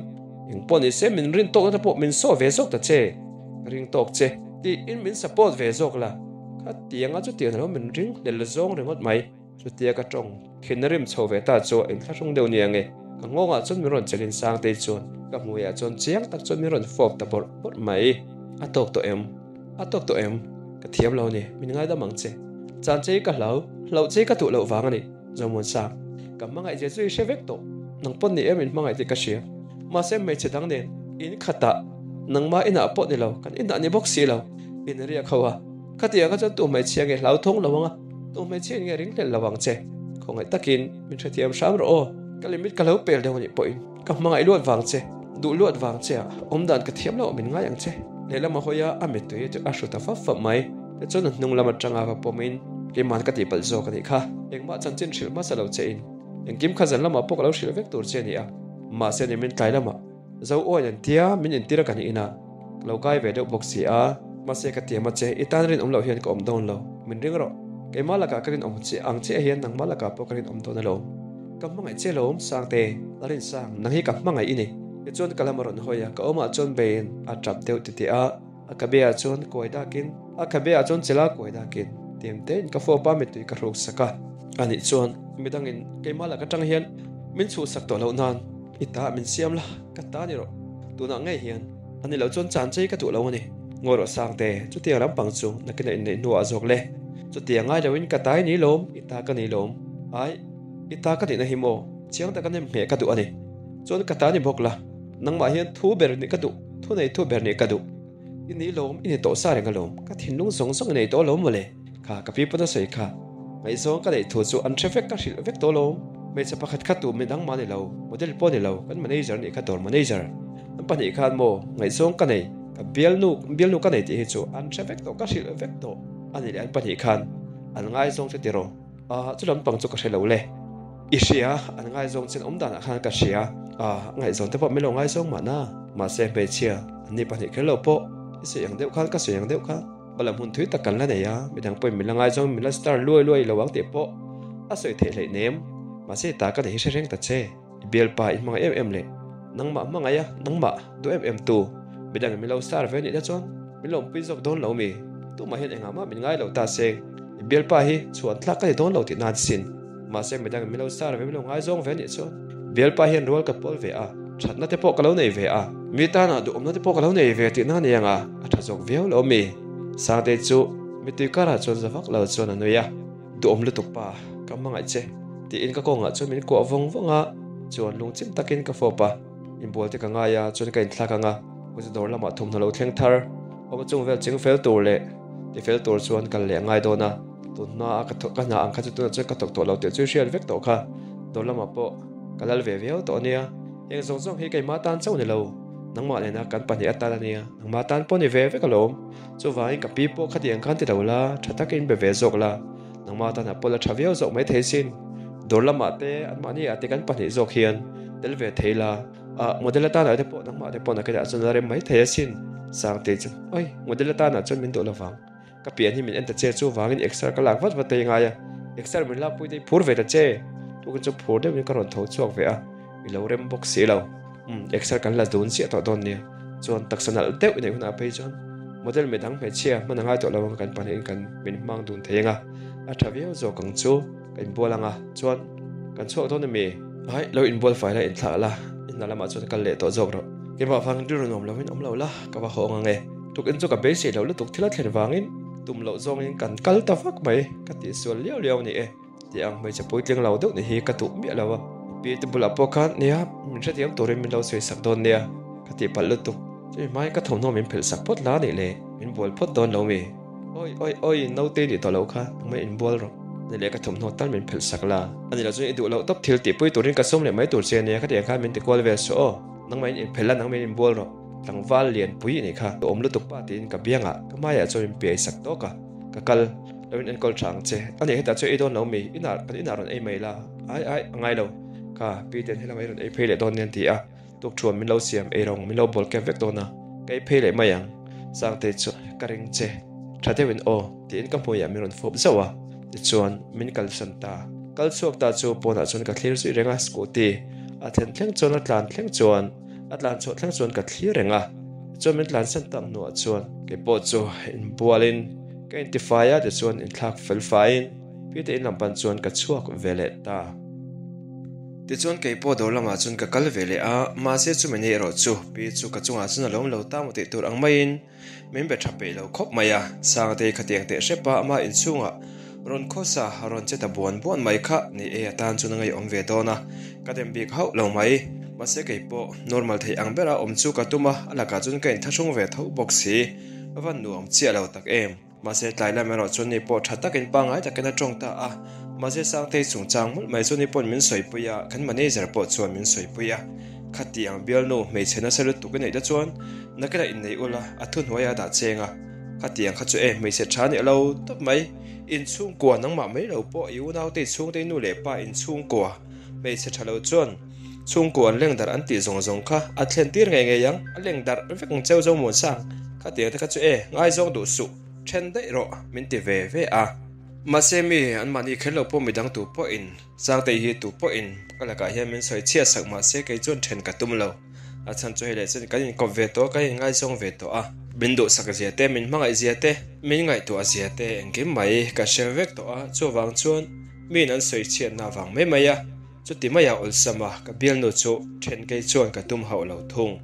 Engpawh ni se min rin tawkna te pawh min saw ve zawk ta che, ka ring tawk che. Tiin min support ve zawk la, khatianga chutiang alo min ring hlel zawng ringawt mai. Chutia ka tawng thin a rim chho ve ta chu a inthlahrung deuh nia nge, ka nghawngah chuan min rawn chelin Sangtei chuan ka hmuiah chuan chiang tak chuan min rawn fawp ta bawrh bawrh mai. A tawk tawh em? A tawk tawh em? Ka thiam lo a ni, min ngaidam ang che. Chan che hi ka hlau, hlauh che hi ka duh loh vang a ni, Zomuansang. Ka hmangaih zia chu i hre vek tawh, nang pawn ni em in hmangaih tih ka hria. Mahse hmeichhe dang nen in khatah nangmah inah pawh ni lo, kan inah ni bawk si lo, in riak ho a. Khatiang kha chuan tu hmeichhia nge hlau thawng lo ang a, tu hmeichhia in nge ring hlelh lo ang che. Khawngaih takin min hrethiam hram rawh aw, ka limit ka lo pel deuh a nih pawhin ka hmangaih luat vang che, duh luat vang che ah awmdan ka thiam loh min ngai ang che. Lehlam a hawi a, a mittui chu a hru ta fap fap mai. Tichuan a hnung lam atanga va pawmin Keimahn ka tihpalh zawk a nih kha, engmah chanchin hrilh hmasa lo che in engkim kha zan lamah pawh ka lo hrilh vek tur che a ni a, mahse ni min tlai lamah Zo awi an tia min intir a kan inah ka lo kai ve deuh bawk si a, mahse ka tiam a che, i tan rinawm loh hian ka awm dawn lo, min ring rawh, keimah lakah ka rinawm che ang chiah hian nangmah lakah pawh ka rinawm dawn alawm, ka hmangaih che lawm Sangte, la rinsang, nang hi ka hmangaih i ni. Tichuan ka lam a rawn hawi a, ka awmah chuan beiin a tap deuh titih a, a khabe ah chuan kuai dakin, a khabe ah chuan chela kuai dakin tim tein ka fawp a mittui ka hruk sak a, anih chuan midangin keimah lak atang hian min chhuhsak tawh loh nan i ta min siam la, ka ta ni rawh, tunah ngei hian ani lo chuan chan chei ka duh lo a ni, ngawi rawh Sangte, chutiang lampang chu nakin a inneih hnuah a zawk le, chutiang ngai loin ka ta i ni lawm, i ta ka ni lawm, ai, i ta ka nihna hi maw, chiang taka nem ngheh ka duh a ni, chuan ka ta ni bawk la, nangmah hian thu ber nih ka duh. Thu nei thu ber nih ka duh. I ni lawm, i ni tawh sa reng alawm. Ka thinlung zawng zawng i nei tawh alawm mawle. Kha ka pi pawn a sawi kha. Ngaihzawng ka neih thu chu an hre vek, ka hrilh vek tawh alawm. Hmeichhe pakhat kha tu midang mah ni lo, model pawh ni lo, kan manager nih kha dawr manager. An pahnih khan maw, ngaihzawng ka nei, ka bialnu, bialnu ka nei tih hi chu an hre vek tawh, ka hrilh vek tawh a ni leh an pahnih khan an ngaizawng che tiraw. Ahh chu lampang chu ka hre lo le. I hria, an ngaizawng chen awm danah khan ka hria. A ngaihzawn te pawh min lo ngaizawng mahna. Mahse hmeichhia, an ni pahnih kher lo pawh i sawi ang deuh khan ka sawi ang deuh kha. Balam hun thui tak kan la nei a, midang pawhin min la ngaizawng min la star luai luai lo ang tih pawh a sawi theih hleih nem. Mahse ta ka nei hi hre reng ta che. I bialpa i hmangaih em em le. Nangmah hmangaih a, nangmah duh em em tu. Midang min lo star ve nih te chuan min lawmpui zawk dawn lo mi? Tumah hian engah mah min ngai lo ta seng. I bialpa hi chhuan thlak ka ni dawn lo tih nan sin. Mahse midang min lo star ve min lo ngaizawng ve nih chuan bialpa hian rual ka pawl ve a, thatna te pawh ka lo nei ve a, mi tanah duhawmna te pawh ka lo nei ve tih nan eng a, a tha zawk viau lo mi? Sangtei chu mitui karah chuan za vak lo chuan a nui a. Duhawm lutuk pa, ka hmangaih che, tiin ka kawngah chuan min kuah vawng vawng a, chuan lungchim takin ka fawp a, inbual te ka ngai a, chuan ka inthlak ang a, kawzi dawr lamah thawmhnaw lo thleng thar, awm chung vel ching fel tur leh ti fel tur chuan kal leh a ngai dawn a, tun hma a ka thawk ka hna ang kha chu tunah chuan ka thawk tawh lo tih chu i hriat vek tawh kha, dawr lamah pawh ka lal ve viau tawh a nia, heng zawng zawng hi keimah tan chauh ni lo, nangmah nena kan pahnih atan a nia, nangmah tan pawh ni ve vek alawm. Chuvangin ka pi pawh khatiang khan ti lo la, tha takin be ve zawk la, nangmah tan a pawl a tha viau zawk mai thei sin. Dawr lamah te, anmahni ah te kan pahnih zawk hian tel ve thei la, ah model atana te pawh nangmah te pawh nakinah chuan la rem mai thei asin. Sangtei chu, Oi, model atana chuan min duh lovang. Ka pian hi min en ta che, chuvangin exer ka lak vat vat te i ngai a, exer min lakpui te i phur ve ta che. Tukin chu phur deuhin ka rawn tho chhuak ve a. I lo rem bawk si lo. Umm, exer kan la dun chiah tawh dawn nia. Chuan taksa nalh deuh i neih hunah phei chuan model midang hmeichhia hman a ngai tawh lo ang kan pahnihin kan min hmang dun thei ang a. A tha viau zawk ang chu ka inbual ang a. Chuan kan chhuak dawn ami? Ai, lo inbual fai la inthlah la, i hna lamah chuan kal leh tawh zawk rawh. Keimah vangin rilru nuam loin awm lo la, ka va hawng ang e. Tukin chu ka beisei loh lutuk thil a thlen vangin tum loh zawngin kan kal ta vak mai, ka tihsual liau liau a ni e. Tih ang hmeichhe puitling lo deuh ni hi ka duh miah lo a, pi te bulah pawh khan nia min hrethiam turin min lo sawi sak dawn nia ka tih palh lutuk. Chumi hmain ka thawmhnaw min phelh sak phawt la nih le, min bual phawt dawn lo mi? Awi awi awi naute nih tawh loh kha nangmah inbual rawh. Ni leh ka thawmhnaw tal min phelh sak la. Ani lo chuan i duh loh tawp thil tihpui turin ka sawm leh mai tur che nia ka tih ang khan min ti kual vel suh aw. Nangmah in inphelh la nangmah in inbual rawh. Tlangval lian pui i nih kha duhawm lutuk pa tiin ka biangah ka hmaiah chuan min piai sak tawk a, ka kal. Lo in enkawl tha ang che. A nih hetah chuan ei dawn lo mi? Inah kan inah rawn ei mai la. Ai ai, a ngai lo. Kha, pi ten helam ei rawn ei phei leh dawn nia an ti a. Tukthuan min lo siam ei rawng min lo bawl kep vek dawn a. Ka ei phei leh mai ang. Sangtei chu ka ring che. Tha deuhin aw, tiin ka hmuiah min rawn fawp zauh a. Tichuan, min kalsan ta. Kal chhuak ta chu pawnah chuan ka thlir zui reng a, scooty a thlen thleng chuan a tlan thleng chuan a tlan chhuah thleng chuan ka thlir reng a. Tichuan min tlansan tak hnuah chuan keipawh chu inbualin Ka intifai a tichuan inthlak fel faiin Peter in lam pan chuan ka chhuak ve leh ta. Tichuan kei pawh dawr lamah chuan ka kal ve leh a, mahse chumi ni erawh chu Pi chu ka chungah chuan a lawm lo ta maw tih tur ang maiin min be tha peih lo khawp mai a. Sangtei khatiang teh hrep a ama inchhungah rawn khawsa rawn che ta buan buan mai kha ni e atan chuan a ngeiawm ve dawn a, ka dem bik hauh lo mai. Mahse kei pawh normal theih ang bera awm chu ka tum a, a lakah chuan ka inthlahrung ve tho bawk si. A van nuam chiah lo tak em. Mahse tlai lam erawh chuan ni pawh tha takin pangngai takin a tawng ta a. Mahse Sangtei chungchang hmulh mai chu ni pawhin min sawipui a, kan manager pawh chuan min sawipui a. Khati ang bialnu hmeichhe nasa lutuk i neih te chuan nakinah innei ula a thuhnuai a dah cheng a. Khati ang kha chu e hmeichhe tha nih lo tawp mai. Inchhungkua nangmah mai lo pawh i unaute i chhungte i nu leh pa inchhungkua hmeichhe tha lo chuan Chhungkaw an leng darh an tih zawng zawng kha a thlen tir ngei ngei ang, a leng darh vek ang cheu zo Muansang, khatiang te kha chu e, ngaizawng duh suh, then daih rawh, min ti ve ve a. Mahse mi, anmahni kher lo pawh midang tu pawhin, Sangtei hi tu pawhin ka lakah hian min sawi chhiat sak mahse kei chuan then ka tum lo. A chhan chu hei leh chuan kan inkawp ve tawh a, kan inngaizawng ve tawh a. Min duhsak zia te, min hmangaih zia te, min ngaihtuah zia te engkim mai ka hre vek tawh a, chuvang chuan miin an sawi chhiatna vang mai mai a. Chuti maia awlsam a, ka bialnu chu then kei chuan ka tum hauh lo thung.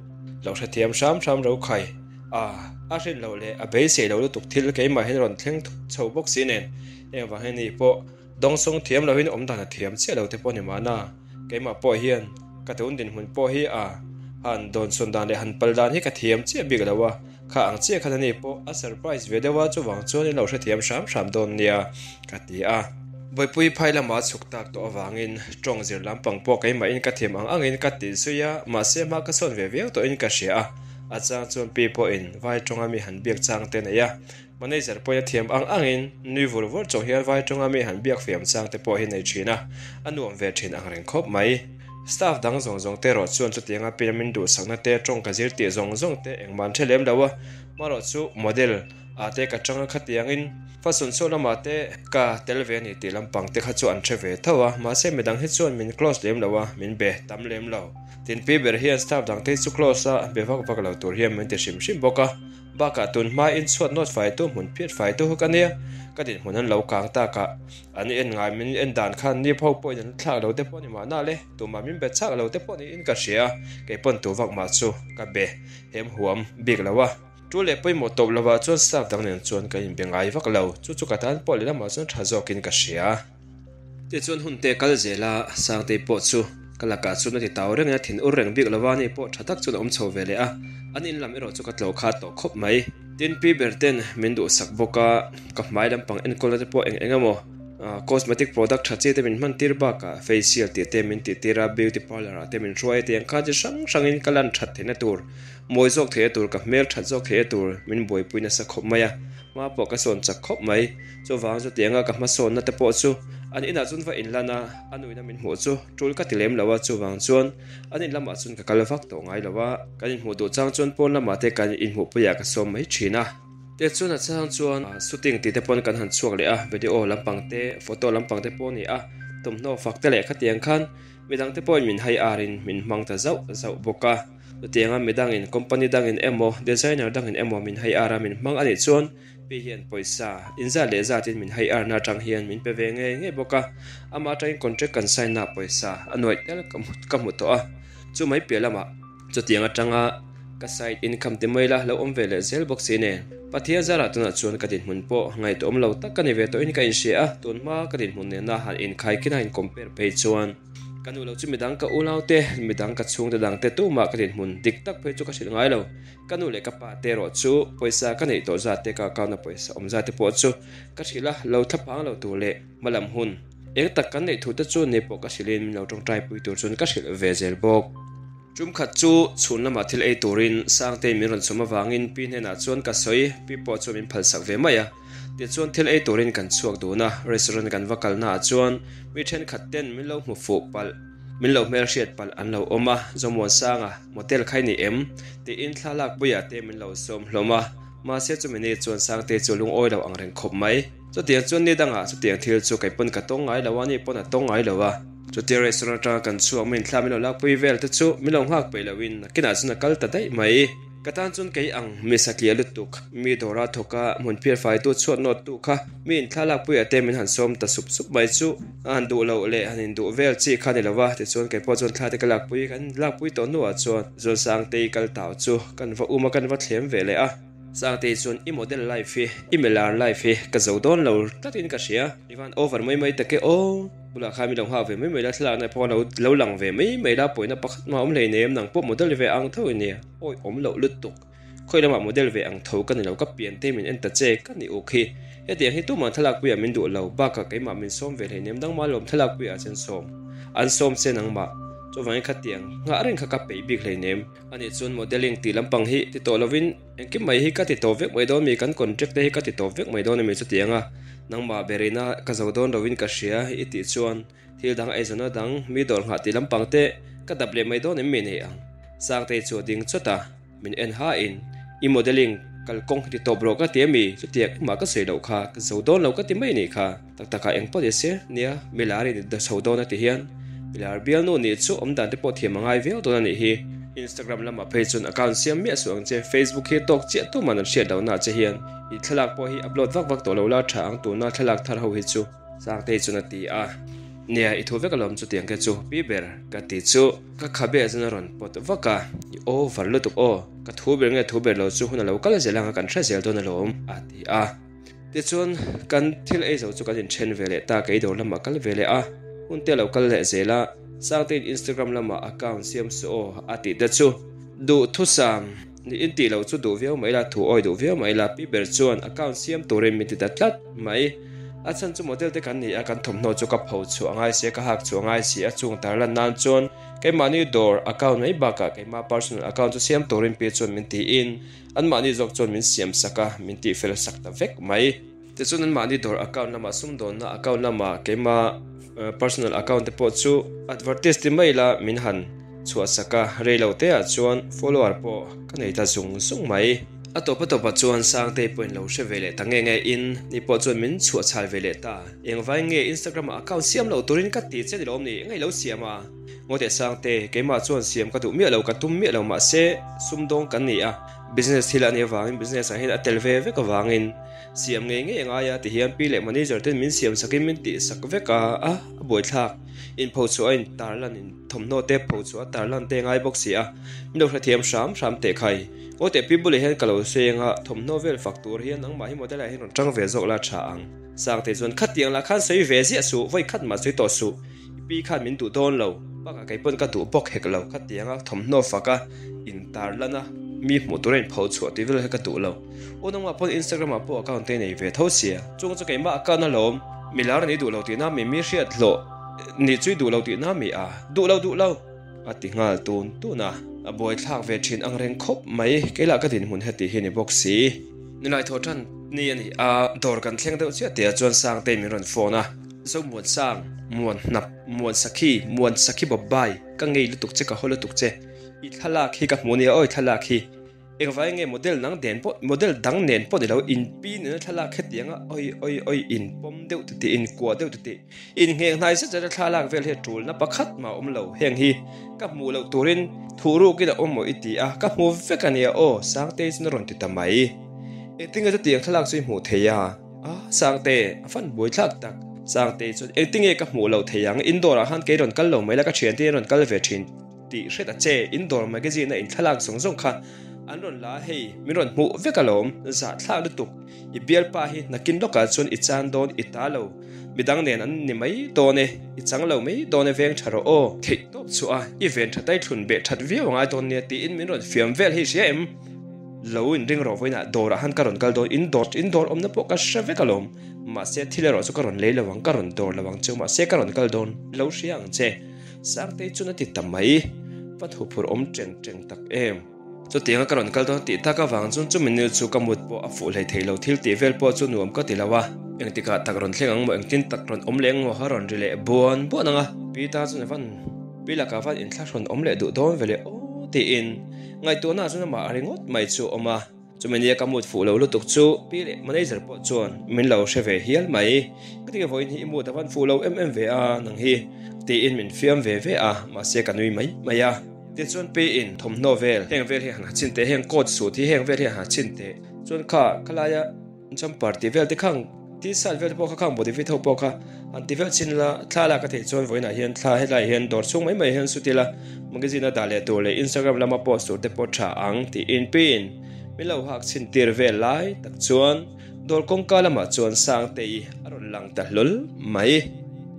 Lo hrethiam hram hram ro khai. A, a hrin loh leh a beisei lo lutuk thil keimah hian rawn thleng thut chho bawk si nen, engvang hian ni pawh dawngsawng thiam lohin awm dan a thiam chiah lo te pawh ni mahna, keimah pawh hian ka tun dinhmun pawh hi a han dawnsawn dan leh han pal dan hi ka thiam chiah bik lo a, kha ang chiah khan ani pawh a surprise ve deuh a, chuvang chuan in lo hrethiam hram hram dawn nia ka ti a. Bawihpui phai lama chhuk tak tawh avangin tawng zir lampang pawh keimahin ka thiam ang angin ka ti zui a, mahse hma ka sawn ve viau tawhin ka hria a, a chang chuan pi pawhin vai tawnga mi han biak chang te nei a, manager pawhin a thiam ang angin nui vur vur chung hian vai tawnga mi han biak fiam chang te pawh hi nei thin a, a nuam ve thin ang reng khawp mai. Staff dang zawng zawng te erawh chuan chutianga pi lamin duhsakna te tawng ka zir tih zawng zawng te engmah an hre lem lo a, marawh chu model. Ah te ka tang a khatiangin fashion show lamah te ka tel ve a ni tih lampang te kha chu an hre ve tho a, mahse midang hi chuan min close lem lo a, min be tam lem lo. Tin pi ber hian staff dang te chu close a be vak vak lo tur hian min ti hrim hrim bawk a, bakah tun hmain chhuat nawt faitu hmun phiat faitu kha ka nia, ka dinhmun an lo kang tak a, an en ngai min en dan khan ni pho pawhin an thlak lo te pawh a ni mahna le, tumah min be chak lo te pawh niin ka hria, kei pawn tu vak mah chu ka be hem huam bik lo a. Tu leh pawimawh tawp lovah chuan staff dang nen chuan ka inbe ngai vak lo, chu chu ka tan pawh lehlamah chuan tha zawkin ka hria. Tichuan hun te kal zel a, Sangtei pawh chu ka lakah chuan a ti tau reng in a thin ur reng bik lova, ani pawh tha tak chuan a awm chho ve leh a, an in lam erawh chu ka tlawh kha tawh khawp mai. Tin pi ber ten min duhsak bawk a, ka hmai lampang enkawlna te pawh eng eng emaw cosmetic product tha chi te min hman tir bakah facial tih te min tih tir a, beauty parlour ah te min hruai a, tiang khan chi hrang hrangin ka lan that theihna tur Mawi zawk theih a tur, ka hmel that zawk theih a tur min buaipui nasa khawp mai a, hma pawh ka sawn chak khawp mai. Chuvang chu tianga ka hmasawnna te pawh chu an inah chuan va inlan a, a nuina min hmuh chu tul ka ti lem lo a, chuvang chuan an in lamah chuan ka kal vak tawh ngai lo a, kan inhmuh duh chang chuan pawn lamah te kan inhmuhpuiah ka sawm mai thin a. Tichuan a chang chuan shooting tih te pawn kan han chhuak leh a, video lampang te, photo lampang te pawh a ni a, thawmhnaw fak te leh khatiang khan midang te pawhin min hai arin min hmang ta zauh zauh bawk a. Chutianga mi dangin, company dangin emaw, designer dangin emaw min hai ar a min hmang a nih chuan pi hian pawisa inzat leh zatin min hai arna atang hian min pe ve ngei ngei bawk a. Amah atangin contract kan sign na pawisa a nuaih tel ka hmu tawh a. Chu mai piah lamah chutiang atanga ka side income ti mai la lo awm ve leh zel bawk si nen. Pathian zarah tunah chuan ka dinhmun pawh ngaihtuahawm lo tak ka ni ve tawhin ka inhria a, tunhma ka dinhmun nena han inkhaikin a in compare phei chuan. Ka nu lo chu midang ka unau te, midang ka chhungte dang te tumah ka dinhmun dik tak phei chu ka hrilh ngai lo. Ka nu leh ka pa te erawh chu pawisa ka neih tawh zat te ka account a pawisa awm zat te pawh chu ka hrilh a, lo thlaphang lo tur leh hmalam hun eng tak kan neih thu te chu ni pawh ka hrilhin min lo tawngtai pui tur chuan ka hrilh ve zel bawk. Tum khat chu chhun lamah thil ei turin Sangtei min rawn chhawm avangin pi hnenah chuan ka sawi, pi pawh chuan min phalsak ve mai a. Tichuan thil ei turin kan chhuak dun a, restaurant kan va kalna ah chuan mi thenkhat ten min lo hmu fuh palh, min lo hmelhriat palh an lo awm a, Zomuansanga, motel kha i ni em? tiin thlalak puiah te min lo sawm hlawm a, mahse chumi ni chuan Sangte chu lungawi lo ang reng khawp mai. Chutiang chuan ni dangah chutiang thil chu kei pawn ka tawng ngai lo a, ni pawn a tawng ngai lo a. Chutia restaurant atanga kan chhuak min thla min lo lakpui vel te chu min lo nghak peih loin nakinah chuan a kal ta daih mai. Ka tan chuan kei ang mi satliah lutuk, mi dawra thawk a, hmun phiar faitu chhuat nawt tu kha mi inthlalakpui ah te min han sawm ta sup sup mai chu a han duh loh leh han induh vel chi kha ni lo va, tichuan kei pawh chuan thla te ka lakpui, kan lakpui tawh hnuah chuan Zualsangtei kal tau chu kan va um a, kan va thlem ve leh a. Sangtei chuan i model life hi, i milar life hi ka zo dawn lo tlatin ka hria, i van over mai mai tak e aw. Bulah khan min lo nghak ve mai mai la, thlalakna pawh lo lo lang ve mai mai la, pawina pakhat mah awm hleinem, nang pawh model ve ang tho i nia, awi awm loh lutuk. Khawi lamah model ve ang tho ka ni lo, ka pian te min en ta che, ka ni uk hi. Hetiang hi tumah thlalakpuiah min duh lo, bakah keimah min sawm ve hleinem, nangmah lawm thlalakpuiah chen sawm an sawm che nangmah. Chuvangin khatiang nghah reng kha ka peih bik hleinem. Ani chuan modelling tih lampang hi ti tawh lovin engkim mai hi ka ti tawp vek mai dawn mi, kan contract te hi ka ti tawp vek mai dawn a mi chutiang a, nangmah berina ka zo dawn lovin ka hria i tih chuan thil dang eizawnna dang mi dawr nghah tih lampang te ka dap leh mai dawn em mi nei ang. Sangtei chu a ding chawt a, min en hain i modelling kalkawng hi ti tawp rawh ka ti a mi chutiang engmah ka sawi loh kha ka zo dawn lo ka ti mai anih kha. Tak takah eng pawh ni se, nia, milar in da chho dawn a ti hian milar bialnu nih chu awm dan te pawh thiam a ngai viau dawn a nih hi. Instagram lamah phei chuan account siam miah suh ang che, Facebook hi tawk chiah tuman an hriat lohna ah che hian i thlalak pawh hi upload vak vak tawh lo la tha ang tuna thlalak thar ho hi chu Sangtei chuan a ti a. Nia, i thu vek alawm chutiang te chu pi ber ka ti chu ka khabe ah chuan a rawn pawt vak a, i over lutuk aw, ka thu ber nge thu ber lo chu hun a lo kal zel ang a kan hre zel dawn alawm a ti a. Tichuan, kan thil ei zo chu kan inthen ve leh ta, kei dawr lamah kal ve leh a, hun te a lo kal leh zel a, Sangtein Instagram lamah account siam suh aw a tih te chu duh thusam niin tih loh chu duh viau mai la, thu awi duh viau mai la, pi ber chuan account siam turin min ti ta tlat mai. A chhan chu model te kan ni a, kan thawmhnaw chu ka pho chhuah a ngai si a, ka hak chhuah a ngai si a, chung tar lan nan chuan keimahni dawr account mai bakah keimah personal account chu siam turin pi chuan min tiin, Anmahni zawk chuan min siam sak a, min tihfel sak ta vek mai. Tichuan anmahni dawr account lamah sumdawnna account lamah keima personal account te pawh chu advertise ti mai ila min han chhuah sak a, rei lo te ah chuan follower pawh ka nei ta zung zung mai. A tawp a tawpah chuan Sangtei pawhin lo hre ve leh ta nge nge in, ni pawh chuan min chhuah chhal ve leh ta. Engvai nge Instagram ah account siam loh turin ka ti che ni lawm ni, engei lo siam a? Ngawteh Sangte, keimah chuan siam ka duh miah lo, ka tum miah lo mahse sumdawng kan ni a, business thil a nih avangin business ah hian a tel ve vek avangin siam ngei ngei a ngai a tihian pi leh manager ten min siam sakin min tih sak vek a, a buaithlak inpho chhuah a intarlan in. Thawmhnaw te pho chu a tarlan te ngai bawk si a, min lo hrethiam hram hram teh khai. Aw teh pi bulah hian ka lo seng a, thawmhnaw vel fak tur hian nangmah hi model ah hian rawn tang ve zawk la tha ang. Sangtei chuan khatiang lah khan sawi ve ziah suh, vawi khat mah sawi tawh suh, i pi khan min duh dawn lo, bakah kei pawn ka duh bawk hek lo, khatianga thawmhnaw fak a in tarlan a, mi hmuh tura in pho chhuah tih vel hi ka duh lo. Aw nangmah pawn Instagram ah pawh account te nei ve tho sia, chung chu keimah account alawm, milar an i duh lo tihna mi mi hriat hlawh. Nih chu i duh lo tihna mi a? Duh lo, duh lo! A ti nghal tun tun a. A buaithlak ve thin ang reng khawp mai, keilah ka dinhmun heti hi ni bawk si. Nilai thaw tan ni a ni a, dawr kan thleng deuh chiah tih ah chuan Sangtei min rawn phone a. Zo Muan Sang, Muan Hnap, Muan Sakhi, Muan Sakhi Bawbbai, ka ngei lutuk che, ka haw lutuk che. I thlalak hi ka hmu nia aw i thlalak hi. Engvai nge model nang den pawh model dang nen pawh ni lo inpi nena thlalak hetiang a oi oi oi in pawm deuh titih in kuah deuh titih in ngheng hnai zet zet a thlalak vel hi a tulna pakhat mah a awm lo heng hi ka hmuh loh turin thuh rukin a awm maw i ti a ka hmu vek a nia aw Sangtei chuan a rawn ti ta mai engtin nge chutiang thlalak chu i hmuh thei a a Sangte a fan buaithlak tak Sangtei chuan engtin nge ka hmuh loh thei ang indoor ah khan kei rawn kal lo mai la ka thiante hi an rawn kal ve thin. Tih hret a che, in dawr magazine a in thlalak zawng zawng kha an rawn la a hei, min rawn hmuh vek alawm, zahthlak lutuk, i bialpa hi nakin lawkah chuan i chan dawn i ta lo, midang nen an ni mai dawn e, i chang lo mai dawn e veng tha rawh aw, theih tawp chhuah a, i ven tha tai thlun beh that viau angai dawn nia tiin min rawn fiam vel hei hria em? Lo in ring rawh vawiinah dawrah han ka rawn kal dawn, in dawr in dawr awmna pawh ka hre vek alawm, mahse thil erawh chu ka rawn lei lo ang, ka rawn dawr lo ang cheu mahse ka rawn kal dawn lo hria ang che. Sangtei chuan a ti ta mai, va thu phur awm teng teng tak em. Chutianga ka rawn kal dawn tih tak avang chuan chumi nil chu ka mut pawh a fuh hlei thei lo, thil tih vel pawh chu nuam ka ti lo a. Engtikah tak rawn thleng ang maw, engtin tak rawn awm leh ang maw, a rawn ri leh buan buan ang a. Pi ta chuan a van, pi lakah van inthlahrun awm leh duh dawn ve leh aw tiin ngaihtuahna chuan amah ringawt mai chu a awm a. Chumi nia ka mood fuh lo lutuk chu pi leh manager pawh chuan min lo hre ve hial mai. Ka tinge vawiin hi i mood a van fuh lo em em ve a nang hi tiin min fiam ve ve a, mahse ka nui mai mai a. Tichuan pi in thawmhnaw vel heng vel hi han ha chhin teh, heng coat suit hi heng vel hi han ha chhin teh. Chuan kha khalaia jumper tih vel te khang t-shirt vel te pawh kha khang body fit ho pawh kha han ti vel chhin la, thla lak a theih chuan vawiinah hian thla helaiah hian dawr chhung mai mai hian suit ila magazine a dah leh tur leh Instagram lama post tur te pawh tha ang tiin piin min lo hak chhin tir vel lai tak chuan dawr kawngka lamah chuan Sangtei a rawn lang ta hlawl mai.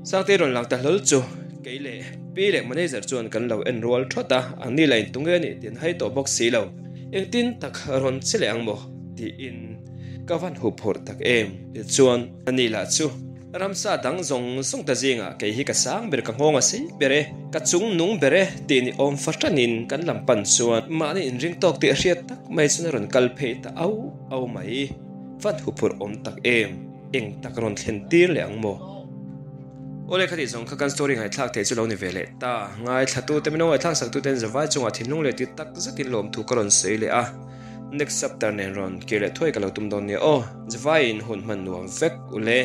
Sangtei rawn lang ta hlawl chu kei leh pi leh manager chuan kan lo en rual thawt a, an ni la intung e a nih tih an hai tawh bawk si lo. Engtin tak rawn che leh ang maw? tiin ka van huphurh tak em? Tichuan, ani lah chu ramsa dang zawng zawng ta zingah kei hi ka sang ber, ka nghawng a sei ber e, ka chung nung ber e tih ni awm fahranin kan lam pan chuan mahni inring tawk tih a hriat tak mai chuan a rawn kal phei ta au au mai. Van huphurh awm tak em? Eng tak rawn thlen tir leh ang maw? Awle kha tih zawng kha kan story ngaihthlak theih chu lo ni ve leh ta. Ngaithlatute min lo ngaihthlak sak tuten zavai chungah thinlung leh ti tak zetin lawmthu ka rawn sawi leh a. Next chapter nen rawn kir leh thuai ka lo tum dawn nia aw. Zavaiin hun hman nuam vek ule.